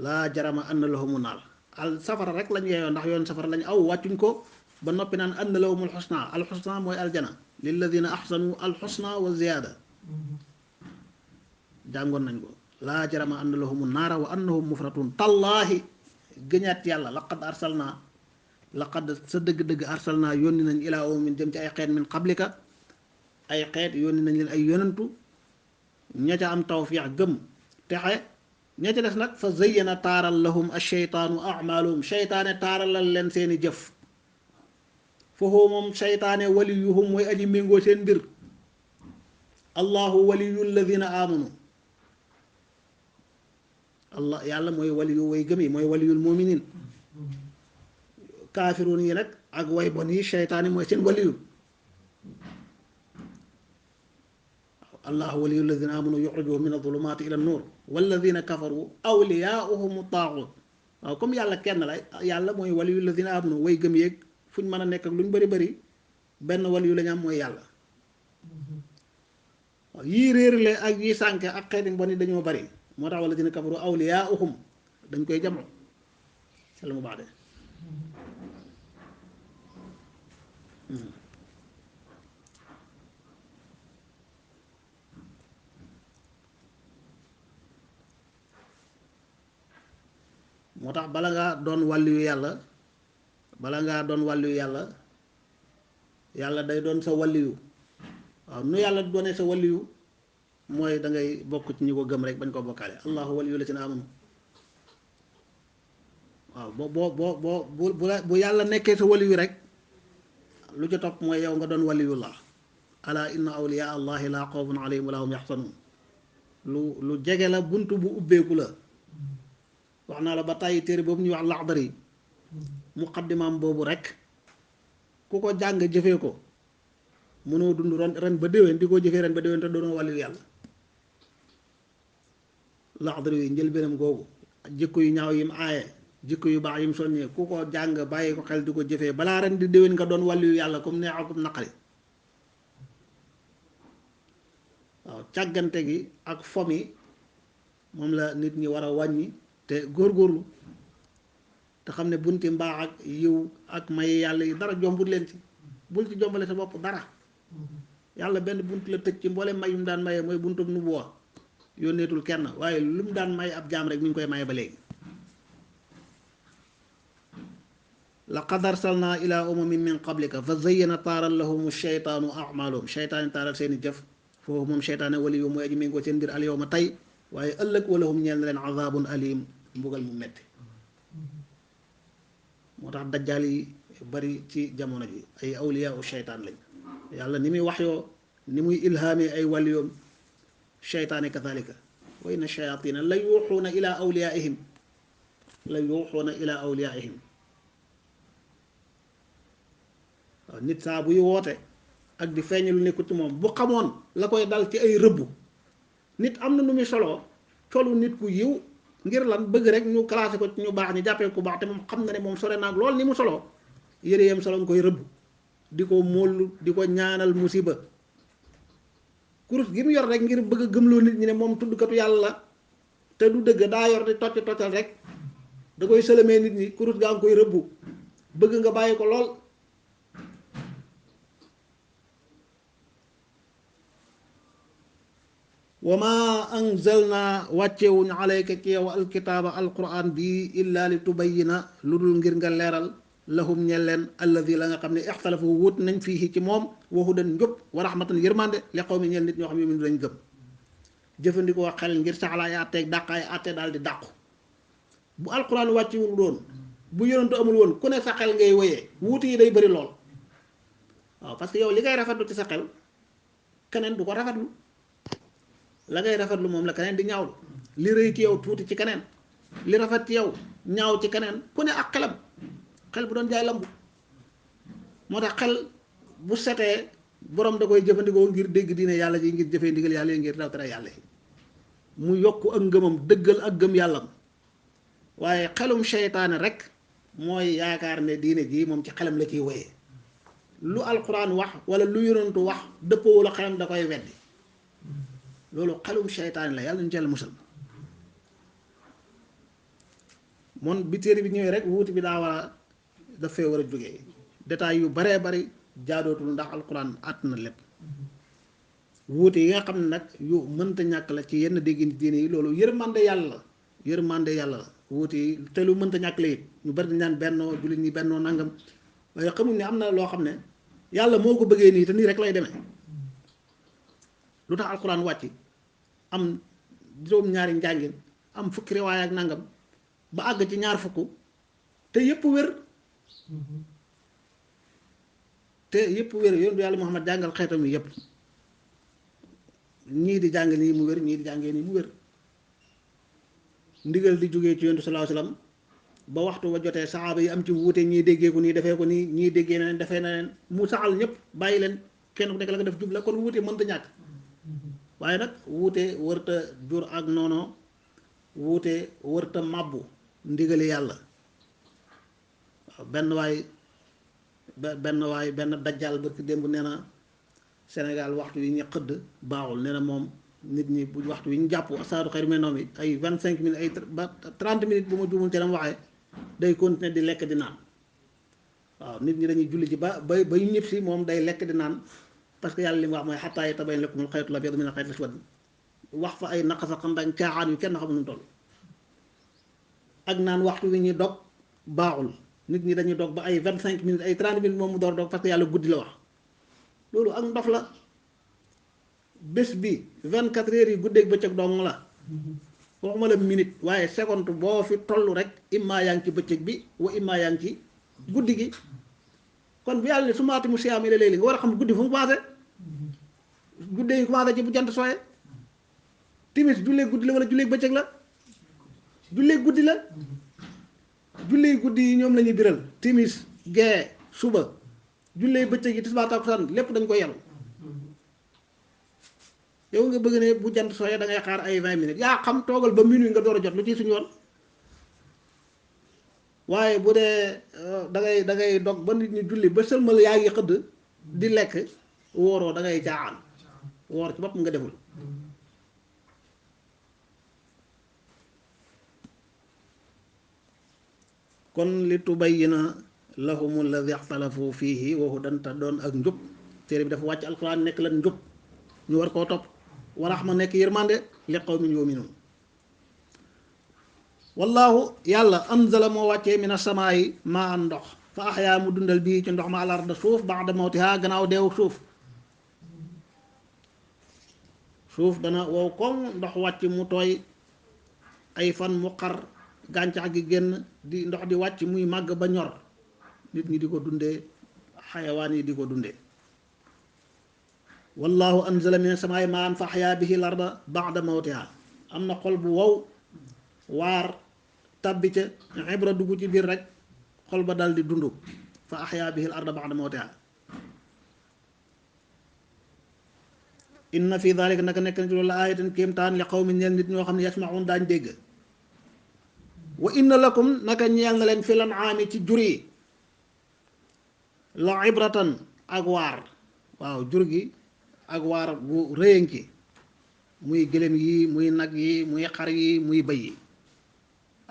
laa jarama anna lahumu naar al safara rek lañ yeeyoo ndax yoon safara lañ aw wàccuñ ko ba noppi naan anna lahumul xusna alxusna mooy aljana lilladina axsanu alxusna wa ziyaada jàngoon nañ ko laa jarama anna lahumu naara wa annahum mufratun tallaahi gëñaat yàlla laqad sa dëgg-dëgg arsalnaa yónni nañ ilaa umamin jëm ci ay xeet min qablika ay xeet yónni nañ leen ay yonantu ña ca am tawfiix gëm texe ña ca des nag fa zayyana taaral lahum asheytaanu amaaluhum seytaane taaralal leen seeni jëf foofu moom seytaane waliyuhum mooy aji méngoo seen mbir allahu waliyu alladina amanu allah yàlla mooy waliyu way gëm yi mooy waliyul muminin kaafiruun yi nag ak way bon yi seytaane mooy seen waliyu allahu waliyu alladina amanu yuxrijuhum min adulumaati ila nuur walladina kafaru awliyaauhum taaxut waaw comme yàlla kenn la yàlla mooy waliyu alladina amanu way gëm yeeg fu ñu mën a nekk ak lu ñu bari bari benn waliyu la ñu am mooy yàlla waaw yii réerle ak yii sànke ak xeeti bon yi dañoo bari moo tax walladina kafaru awliyaauhum dañ koy jamo sel mu baax de moo tax bala ngaa doon wàlliyu yàlla yàlla day doon sa wàlliyu waaw nu yàlla doonee sa wàlliyu mooy da ngay bokk ci ñi ko gëm rek bañ ko bokkaale allahu waliyu la ci na amam waaw bu yàlla nekkee sa wàlliyu rek lu ci topp mooy yow nga doon wàlliyullah ala inna awliya allahi la xawfun alayhim wala hum yaxsanun lu jege la bunt bu ubbeeku la wax naa la ba tàyyi téere boobu ñuy wax Laxdari muqaddimaam boobu rek ku ko jàng jëfee ko mënoo dund ren ba déwén di ko jëfee ren ba déwén te doonoo wàllu yàlla Laxdari yi njëlbéenam googu jikko yu ñaaw yim aaye jikko yu baax yim soññee ku ko jàng bàyyi ko xel di ko jëfee balaa ren di déwén nga doon wàllu yàlla comme neex ak naqari waaw càggante gi ak fomi moom la nit ñi war a wàññi te góorgóorlu te xam ne bunti mbaax ak yiw ak may yàlla yi dara jombut leen ci bul ci jombale sa bopp dara yàlla benn bunt la tëj ci mboolem may yu mu daan maye mooy buntum nubuwa yónneetul kenn waaye lu mu daan may ab jaam rek mi ngi koy maye ba léegi laqad arsalnaa ilaa umamin min qablika fa zayyana taaral lahum sheytaanu amaaluhum sheytaani taaral seeni jëf foofu moom sheytaane wali yu mooy aji méngoo seen mbir al yawma tey waaye ëllëg wala hum ñeel na leen azaabun alim mbugal mu metti moo tax dajjaal yi bari ci jamono ji ay awliyaa u sheytaan lañ yàlla ni muy wax yoo ni muy ilhaamee ay waliyoom sheytaani kadhalika wa inna shayaatiina la yuuxuuna ilaa awliyaa'ihim waaw nit saa buy woote ak di feeñ lu nekkul ci moom bu xamoon la koy dal ci ay rëbb nit am na nu muy soloo colu nit ku yiw ngir lan bëgg rek ñu classé ko ci ñu baax ñu jàppee ku baax te moom xam nga ne moom sore naag lool ni mu soloo yére yam solo nga koy rëbb di ko móolu di ko ñaanal musiba kurus gi mu yor rek ngir bëgg a gëmloo nit ñi ne moom tuddkatu yàlla la te du dëgg daa yor di toccal rek da koy sëlëmee nit ñi kurus gaa ngi koy rëbbu bëgg nga bàyyi ko lool wa ma anzalna wàccewuñ alayka ci yow alkitaaba alquran bi illa li tubayyina lu dul ngir nga leeral lahum ñel leen alladi la nga xam ne ixtalafu wut nañ fii ci moom wa hudan njub wa rahmatan yërmande li qawmi ñel nit ñoo xam ne ñu dañ gëm jëfandikoo xel ngir saxlaay àtteeg dàqaay àtte daal di dàqu bu alquran wàccewul doon bu yonentu amul woon ku ne sa xel ngay wéyee wuuti yi day bëri lool waaw parce que yow li ngay rafetlu ci sa xel keneen du ko rafetlu la ngay rafetlu moom la keneen di ñaawlu li rëy ci yow tuuti ci keneen li rafet ci yow ñaaw ci keneen ku ne ak xelam xel bu doon jaay lambu moo tax xel bu setee borom da koy jëfandikoo ngir dégg diine yàlla ji ngir jëfee ndigal yàlla yi ngir daw tere yàlla yi mu yokk ak ngëmam dëggal ak gëm yàllam waaye xelum seytaane rek mooy yaakaar ne diine ji moom ci xelam la ciy woyee lu alquran wax wala lu yonantu wax dëppoo la xelam da koy weddi loolu xelum seytaane la yàlla ñu ci yàlla musal moom bi téere bi ñëwee rek wuuti bi daa war a daf fee war a jógee détails yu baree bari jaadootul ndax alquran àtt na lépp wuute yi nga xam ne nag yu mënta ñàkk la ci yenn dégg diine yi loolu yërmande yàlla la wuute yi te lu mënta ñàkk la it ñu bari dañ naan bennoo jullit ñi bennoo nangam waaye xamuñ ne am na loo xam ne yàlla moo ko bëggee nii te nii rek lay demee lu tax alquran wàcc am juróom-ñaari njàngin am fukki riwaaya ak nangam ba àgg ci ñaar fukk te yépp wér yoon yàlla Muhammad jàngal xeetam yi yépp ñii di jàng nii mu wér ñii di jàngee nii mu wér ndigal di jógee ci yonent sallallahu alayhi wasallam ba waxtu wa jotee saxaaba yi am ci wuute ñii déggee ko nii defee ko nii ñii déggee na leen defee na leen mu saxal ñëpp bàyyi leen kenn ku nekk la nga def jubla kon wuute mënta ñàkk waaye nag wuute wërta jur ak noono wuute wërta màbbu ndigali yàlla waaw benn dajjal barki démb nee na Sénégal waxtu yi ñu xëdd baaxul nee na moom nit ñi bu waxtu yi ñu jàpp asaadu xayri mina nawmi ay 25 minutes ay ba 30 minutes bu ma juumul ci dam waxee day continuer di lekk di naan waaw nit ñi dañuy julli ji ba ñu ñëpp si moom day lekk di naan parce que yàlla li mu wax mooy xattaa yatabayyana lakumul xaytul abyadu minal xaytil aswad wax fa ay naqasa xandang caaxaan yu kenn xamul nu mu toll ak naan waxtu wi ñuy dog baaxul nit ñi dañuy dog ba ay 25 minutes ay 30 minutes moom mu door dog parce que yàlla guddi la wax loolu ak ndof la bés bi 24 heures yi guddeeg bëccëg dong la waxuma la minute waaye seconde boo fi toll rek imma yaa ngi ci bëccëg bi wa imma yaa ngi ci guddi gi kon bu yàlla ne su maati mu siyaam ila layli nga war a xam guddi fu mu passé guddee yi commencé ci bu jant sooyee timis jullee guddi la wala jullee bëccëg la jullee guddi la jullee guddi yi ñoom la ñuy biral timis gee suba jullee bëccëg yi tisbaar takkusaan lépp dañ ko yelu yow nga bëgg ne bu jant sooyee da ngay xaar ay 20 minutes yaa xam toogal ba minuit nga door a jot lu ci suñu yoon waaye bu dee da ngay dog ba nit ñi julli ba sëlmal yaa ngi xëdd di lekk wóoroo da ngay caaxaan woor ci bopp nga deful kon li tubayyina lahum alladi ixtalafu fiihi wa hudan ta doon ak njub téere bi dafa wàcc alquran nekk lan njub ñu war koo topp wa rahma nekk yërmande li qawmin yu'minuun wallahu yàlla anzala moo wàccee mina samaayi maa an ndox fa axyaa mu dundal bii ci ndox ma al arda suuf ba'da mawtihaa gannaaw deewu suuf dana wow koŋ ndox wàcc mu tooy ay fan mu xar gàncax gi génn di ndox di wàcc muy màgg ba ñor nit ñi di ko dundee xayawaan yi di ko dundee wallahu anzala min samaa'i maa'an fa ahyaa bihi al-arda ba'da mawtihaa am na xol bu wow waar tàbbi ca ibra dugg ci biir rek xol ba dal di dund fa ahyaa bihi al-arda ba'da mawtihaa inna fi dhalika naka nekk na ci loolu la aayatan kéemtaan li qawmin ñeel nit ñoo xam ne yasma'uun daañ dégg wa inna lakum naka ñeel na leen fil an'aami ci jur yi la ibratan ak waar waaw jur gi ak waar bu rëyën ci muy gëléem yi muy nag yi muy xar yi muy bëy yi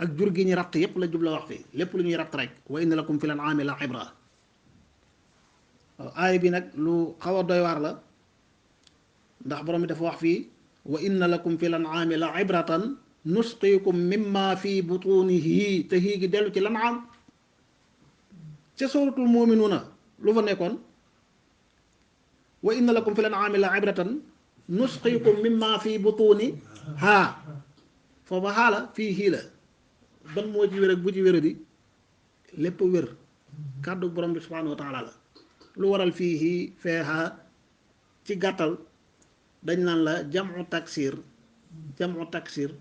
ak jur gi ñu ratt yépp la jubla wax fi lépp lu ñuy ratt rek wa inna lakum fil an'aami la ibra waaw aay bi nag lu xaw a doy waar la ndax borom bi dafa wax fii wa inna lakum fi lan'aami la ibratan nusqiikum mimma fi butunihi te hii gi dellu ci lan'aam ca suratul mu'minuuna lu fa nekkoon wa inna lakum fi lan'aami la ibratan nusqiikum mimma fi butuniha foofa xaala fii hii la ban moo ci wér ak bu ci wéra di lépp wér kàddu borom bi subhanahu wa taala la lu waral fii feexa ci gàttal dañ naan la jamu taksir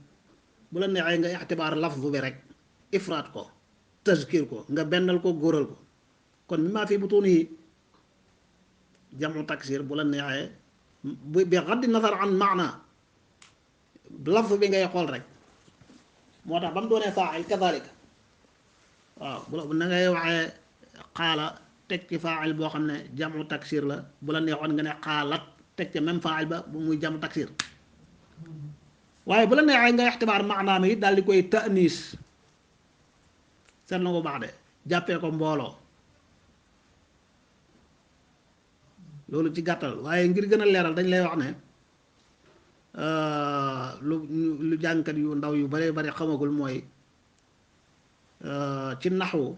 bu la neexee nga ixtibaar lafzu bi rek ifraat ko tazkir ko nga bennal ko góoral ko kon mi maa fi butunihi jamu taksir bu la neexee bi xaddi nazar an maana lafzu bi ngay xool rek moo tax ba mu doonee faa'il kadhalika waaw bu la na ngay waxee xaala teg ci faa'il boo xam ne jamu taksir la bu la neexoon nga ne xaalat teg ca même faa'il ba bu muy jamu taksir waaye bu la neexee nga ixtibaar maanaam yi daal di koy ta'niis seet na ko baax de jàppee ko mbooloo loolu ci gàttal waaye ngir gën a leeral dañ lay wax ne lu jàngkat yu ndaw yu bare bare xamagul mooy ci naxwu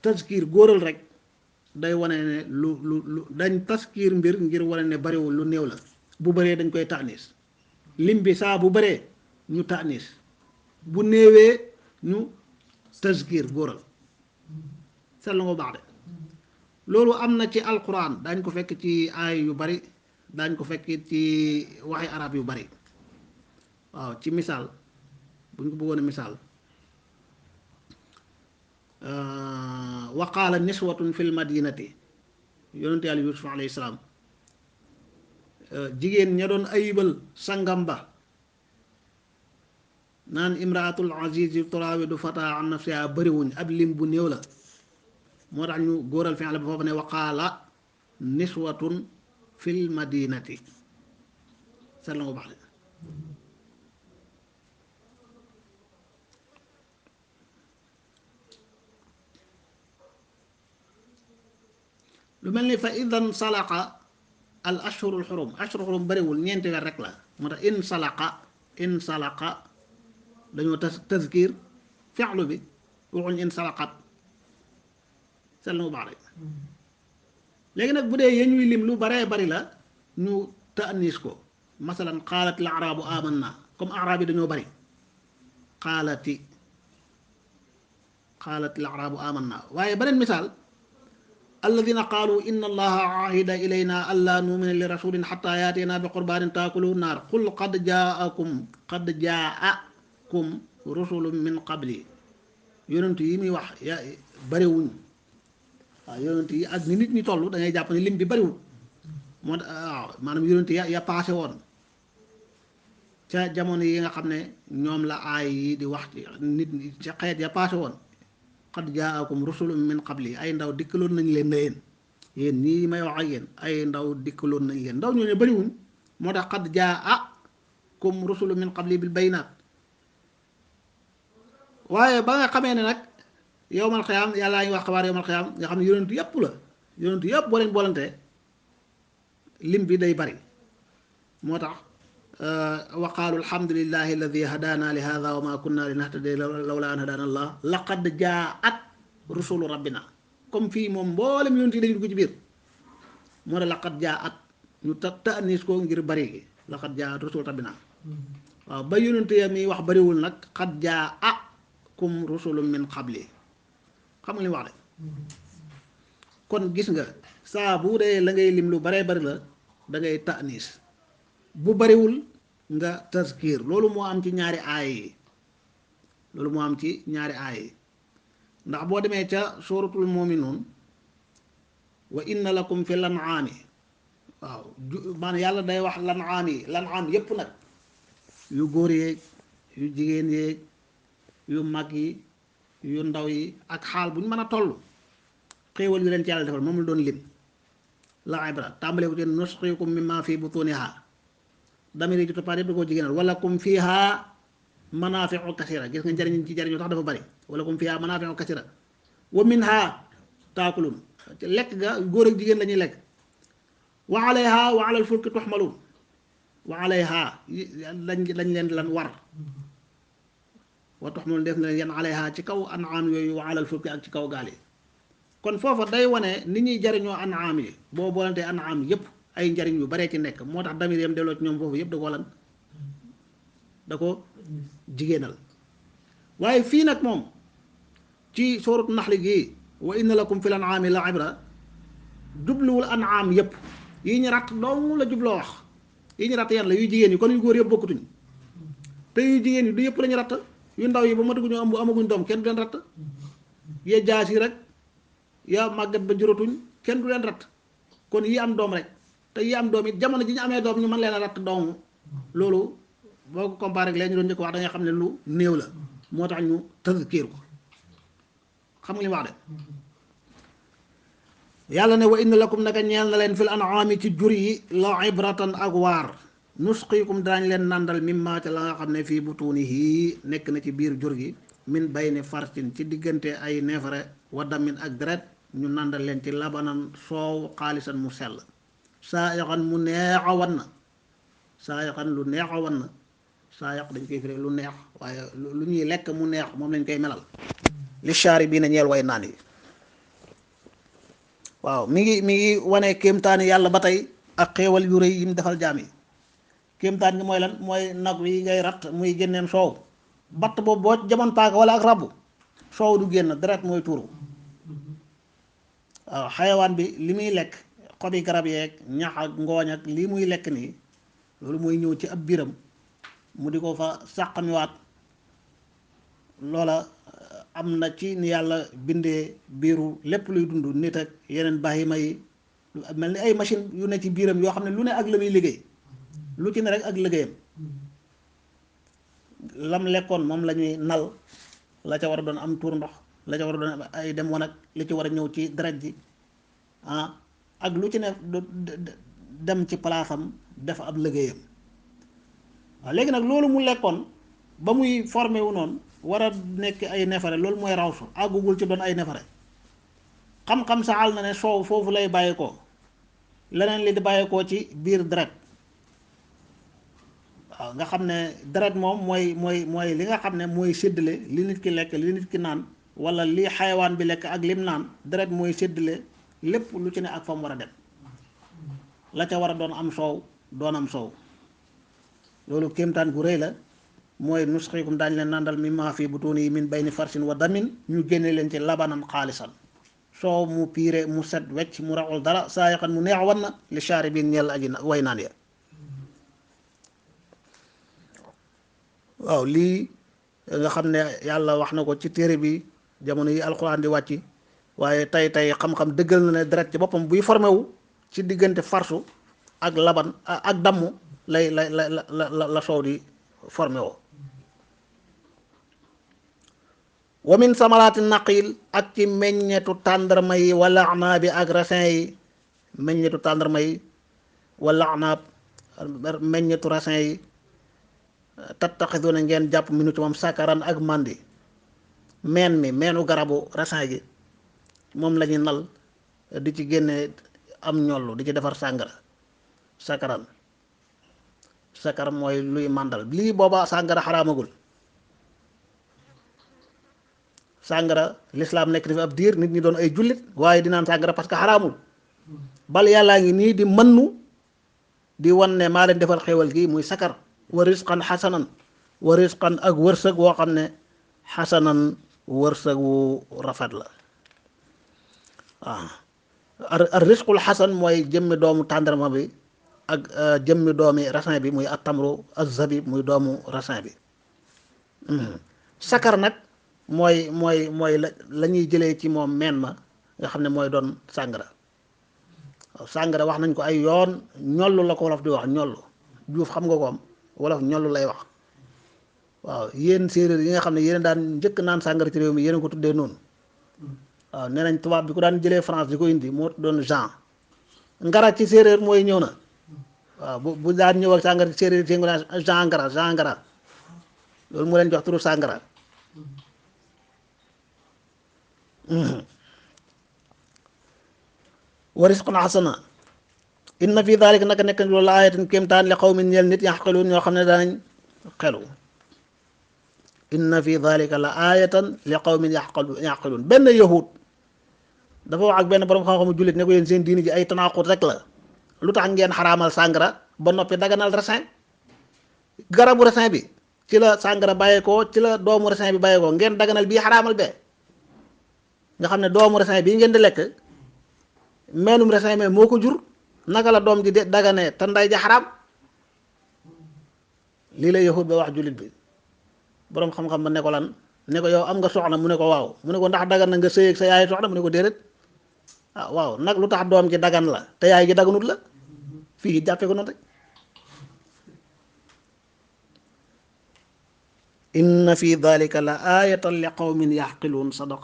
taskiir góoral rek day wane ne lu dañ taskiir mbir ngir wane ne bariwul lu néew la bu baree dañ koy ta'niis lim bi saa bu baree ñu ta'niis bu néewee ñu taskiir góoral seetlu nga baax de loolu am na ci alquran dañ ko fekk ci aay yu bari dañ ko fekk ci waxi arab yu bari waaw ci misaal buñ ko bëggoon a misaal wa qaala niswatun fil madinati yonente yàlla yusuf alayhi salaam jigéen ña doon ayibal sangam ba naan imraatul aziz turaawidu fataa an nafsiha bariwuñ ab lim bu néew la moo tax ñu góoral fi'l ba foofu ne wa qaala niswatun fil madinati seet la nga baax de lu mel ni fa idan salaqa al ashhurul xurum bariwul ñeenti weer rek la moo tax in salaqa dañoo tazkir fi'lu bi waxuñ in salaqat seet la nga baax de léegi nag bu dee yéen ñuy lim lu baree bari la ñu ta'nis ko masalan qaalat al arabu amanna comme arab yi dañoo bari qaalat al arabu amanna waaye beneen misaal alladina qaalu inna allaha ahida ilayna an laa numina li rasulin xata yaatina bi qurbanin taakulu naar qul qad jaakum rusulun min qabli yonent yi muy wax ya bariwuñ waaw yonent yi ak ni nit ñi toll da ngay jàpp ne lim bi bariwul moo tax waaw maanaam yonent ya paase woon ca jamono yi nga xam ne ñoom la aay yi di wax ci nit ñi ca xeet ya paase woon qad jaakum rusulun min qabli ay ndaw dikkaloon nañ leen na yéen ñii may wax ak yéen ay ndaw dikkaloon nañ leen ndaw ñoo ne bariwuñ moo tax qad jaakum rusulun min qabli bil bayinaat waaye ba nga xamee ne nag yowmal xiyaam yàllaa ngi wax xabaar yowmal xiyaam nga xam ne yonentu yëpp la yonentu yëpp boo leen boolante lim bi day bari moo tax wa qaalu alhamdulillahi alladi hadaana li hada wa ma kunna linahtadiya lawla an hadaana allah laqad jaat rusulu rabbina comme fii moom mboolem yonent yi dañu dugg ci biir moo tax laqad jaat ñu ta'nis ko ngir bari gi laqad jaat rusulu rabbina waaw ba yonent ya mi wax bariwul nag qad jaakum rusulun min qabli xam nga li wax de kon gis nga saa bu dee la ngay lim lu baree bari la da ngay ta'nis bu bariwul nga tazkir loolu moo am ci ñaari aay yi ndax boo demee ca suratul mu'minun wa inna lakum fi lan'aami waaw maanaam yàlla day wax lan'aam yépp nag yu góor yeeg yu jigéen yeeg yu mag yi yu ndaw yi ak xaal bu ñu mën a toll xéewal yu leen ci yàlla defal moom la doon lim la ibra tàmbale ko ci nusqiikum mimma fi butuniha damir yi ci toppaat yëpp da koo jigéenal wala kum fiha manaafi'u kasira gis nga njariñ ci jariñoo tax dafa bari wala kum fiha manaafi'u kasira wa minha taakulun lekk ga góor ak jigéen la ñuy lekk wa alayha wa ala al fulki tuhmalun wa alayha lañ leen lan war wa taxmul def na leen yan alayha ci kaw an'am yooyu wa alal fulki ak ci kaw gaal yi kon foofa day wane ni ñuy jariñoo an'am yi boo boolantee an'am yëpp ay njariñ yu baree ci nekk moo tax damir yam delloo ci ñoom foofu yëpp da ko lan da ko jigéenal waaye fii nag moom ci sóoratu naxli gi wa inna lakum fil an'ami la ibra jubluwul an'am yëpp yi ñu ratt dong la jubloo wax yi ñu ratt yan la yu jigéen yi kon yu góor yëpp bokkutuñ te yu jigéen yi du yëpp lañu ratt yu ndaw yi ba mataguñu am amaguñ doom kenn du leen ratt ya jaas yi rek ya màggat ba juratuñ kenn du leen ratt kon yi am doom rek te yi am doom it jamono ji ñu amee doom ñu mën leen a ratt doomu loolu boo ko comparé ak leen ñu doon njëkk wax da nga xam ne lu néew la moo tax ñu tazkiir ko xam nga li wax de yàlla ne wa inna lakum naka ñeel na leen fil an'ami ci jur yi la ibratan ak waar nusqiikum daañ leen nàndal mimma ca la nga xam ne fii butunihi nekk na ci biir jur gi min bayni farsin ci diggante ay neefare wa damin ak deret ñu nàndal leen ci labanan soow xaalisan mu sell saayaxan mu neexa wan na saayaxan lu neexa wan na saayax dañ koy firi lu neex waaye lu ñuy lekk mu neex moom lañ koy melal li shaari bii na ñeel way naan yi waaw mi ngi wane kéemtaani yàlla ba tey ak xéewal yu rëy yi mu defal jaam yi kéemtaan gi mooy lan mooy nag wi ngay rat muy génneem soow batt boobu boo jamoon paaka wala ak rabu soow du génn deret mooy tuuru waaw xayawaan bi li muy lekk xobi garab yeeg ñax ak ngooñ ak lii muy lekk nii loolu mooy ñëw ci ab biram mu di ko fa sàqamiwaat loola am na ci ni yàlla bindee biiru lépp luy dund nit ak yeneen bahima yi mel ni ay machine yu ne ci biiram yoo xam ne lu ne ak la muy liggéey lu ci ne rek ak liggéeyam lam lekkoon moom la ñuy nal la ca war a doon am tuur ndox la ca war a doon ay dem woon ak li ci war a ñëw ci deret ji ak lu ci ne dem ci palaasam def ab liggéeyam waaw léegi nag loolu mu lekkoon ba muy formé wu noonu war a nekk ay nefare loolu mooy rawsu àggugul ci doon ay nefare xam-xam saxal na ne soow foofu lay bàyyeekoo leneen li di bàyyeekoo ci biir deret waaw nga xam ne deret moom mooy li nga xam ne mooy séddale li nit ki lekk li nit ki naan wala li xayawaan bi lekk ak lim naan deret mooy séddale lépp lu ci ne ak fa mu war a dem la ca war a doon am soow doon am soow loolu kéemtaan gu rëy la mooy nusqiikum daañu leen nandal mimmaa fii butuunihi min bayni farsin wa damin ñu génne leen ci labanan xaalisan soow mu piire mu set wecc mu raxul dara saayaxan mu neex wan na li shaaribiin ñeel aji way naan ya waaw lii nga xam ne yàlla wax na ko ci téere bi jamono yi alxuraan di wàcc waaye tey xam-xam dëggal na ne deret ci boppam buy formé wu ci diggante farsu ak laban ak dammu la soow di formé woo wa min samaraati naqil ak ci meññetu tàndarma yi wala anaab bi ak raisin yi meññetu tàndarma yi wala anaab meññetu raisin yi tattaxiduna ngeen jàpp minu ci moom sakaran ak màndi meenu garabu raisin gi moom la ñu nal di ci génne am ñollu di ci defar sàngara sakar mooy luy màndal lii booba sàngara xaraamagul sàngara lislaam nekk dafa ab diir nit ñi doon ay jullit waaye di naan sàngara parce que xaraamul bal yàllaa ngi nii di mënnu di wan ne maa leen defal xéewal gi muy sakar wa risqan xasanan wa risqan ak wërsëg woo xam ne xasanan wërsëg wu rafet la waaw ar risqul xasan mooy jëmmi doomu tàndarma bi ak jëmmi doomi raisin bi muy attamru azabib muy doomu raisin bi sakar nag mooy la ñuy jëlee ci moom meen ma nga xam ne mooy doon sàngara waaw sàngara wax nañ ko ay yoon ñollu la ko wolof di wax ñollu juuf xam nga ko am wolof ñollu lay wax waaw yéen séeréer yi nga xam ne yéen daan njëkk naan sàngara ci réew mi yéen ko tuddee noonu waaw nee nañ tubaab bi ko daan jëlee France di ko indi moo doon Jean ngara ci séeréer mooy ñëw na waaw bu daan ñëw ak sàngara ci séeréer yi naan Jean ngara loolu moo leen jox turu sàngara wa risqun hasana inna fi daalika naka nekk loolu la ayatin kéemtaan li qawmin ñeel nit yaxqiluun ñoo xam ne danañ xelu inna fi daalika la ayatan li qawmin yaxqiluun benn yahud dafa wax ak benn borom xam-xamu jullit ne ko yéen seen diini ji ay tanaqut rek la lu tax ngeen xaraamal sàngara ba noppi daganal raisin garabu raisin bi ci la sàngara bàyyeekoo ci la doomu raisin bi bàyyeekoo ngeen daganal bii xaraamal bee nga xam ne doomu raisin bii ngeen di lekk meenum raisin mais moo ko jur naka la doom ji de daganee te nday ja xaraam lii la yahud ba wax jullit bi boroom xam-xam ba ne ko lan ne ko yow am nga soxna mu ne ko waaw mu ne ko ndax dagan na nga sëy ak sa yaay soxna mu ne ko déedéet ah waaw nag lu tax doom ji dagan la te yaay ji daganut la fii jàppe ko noonu rek inna fi dalika la ayatan li qawmin yaxqiluun sadaqa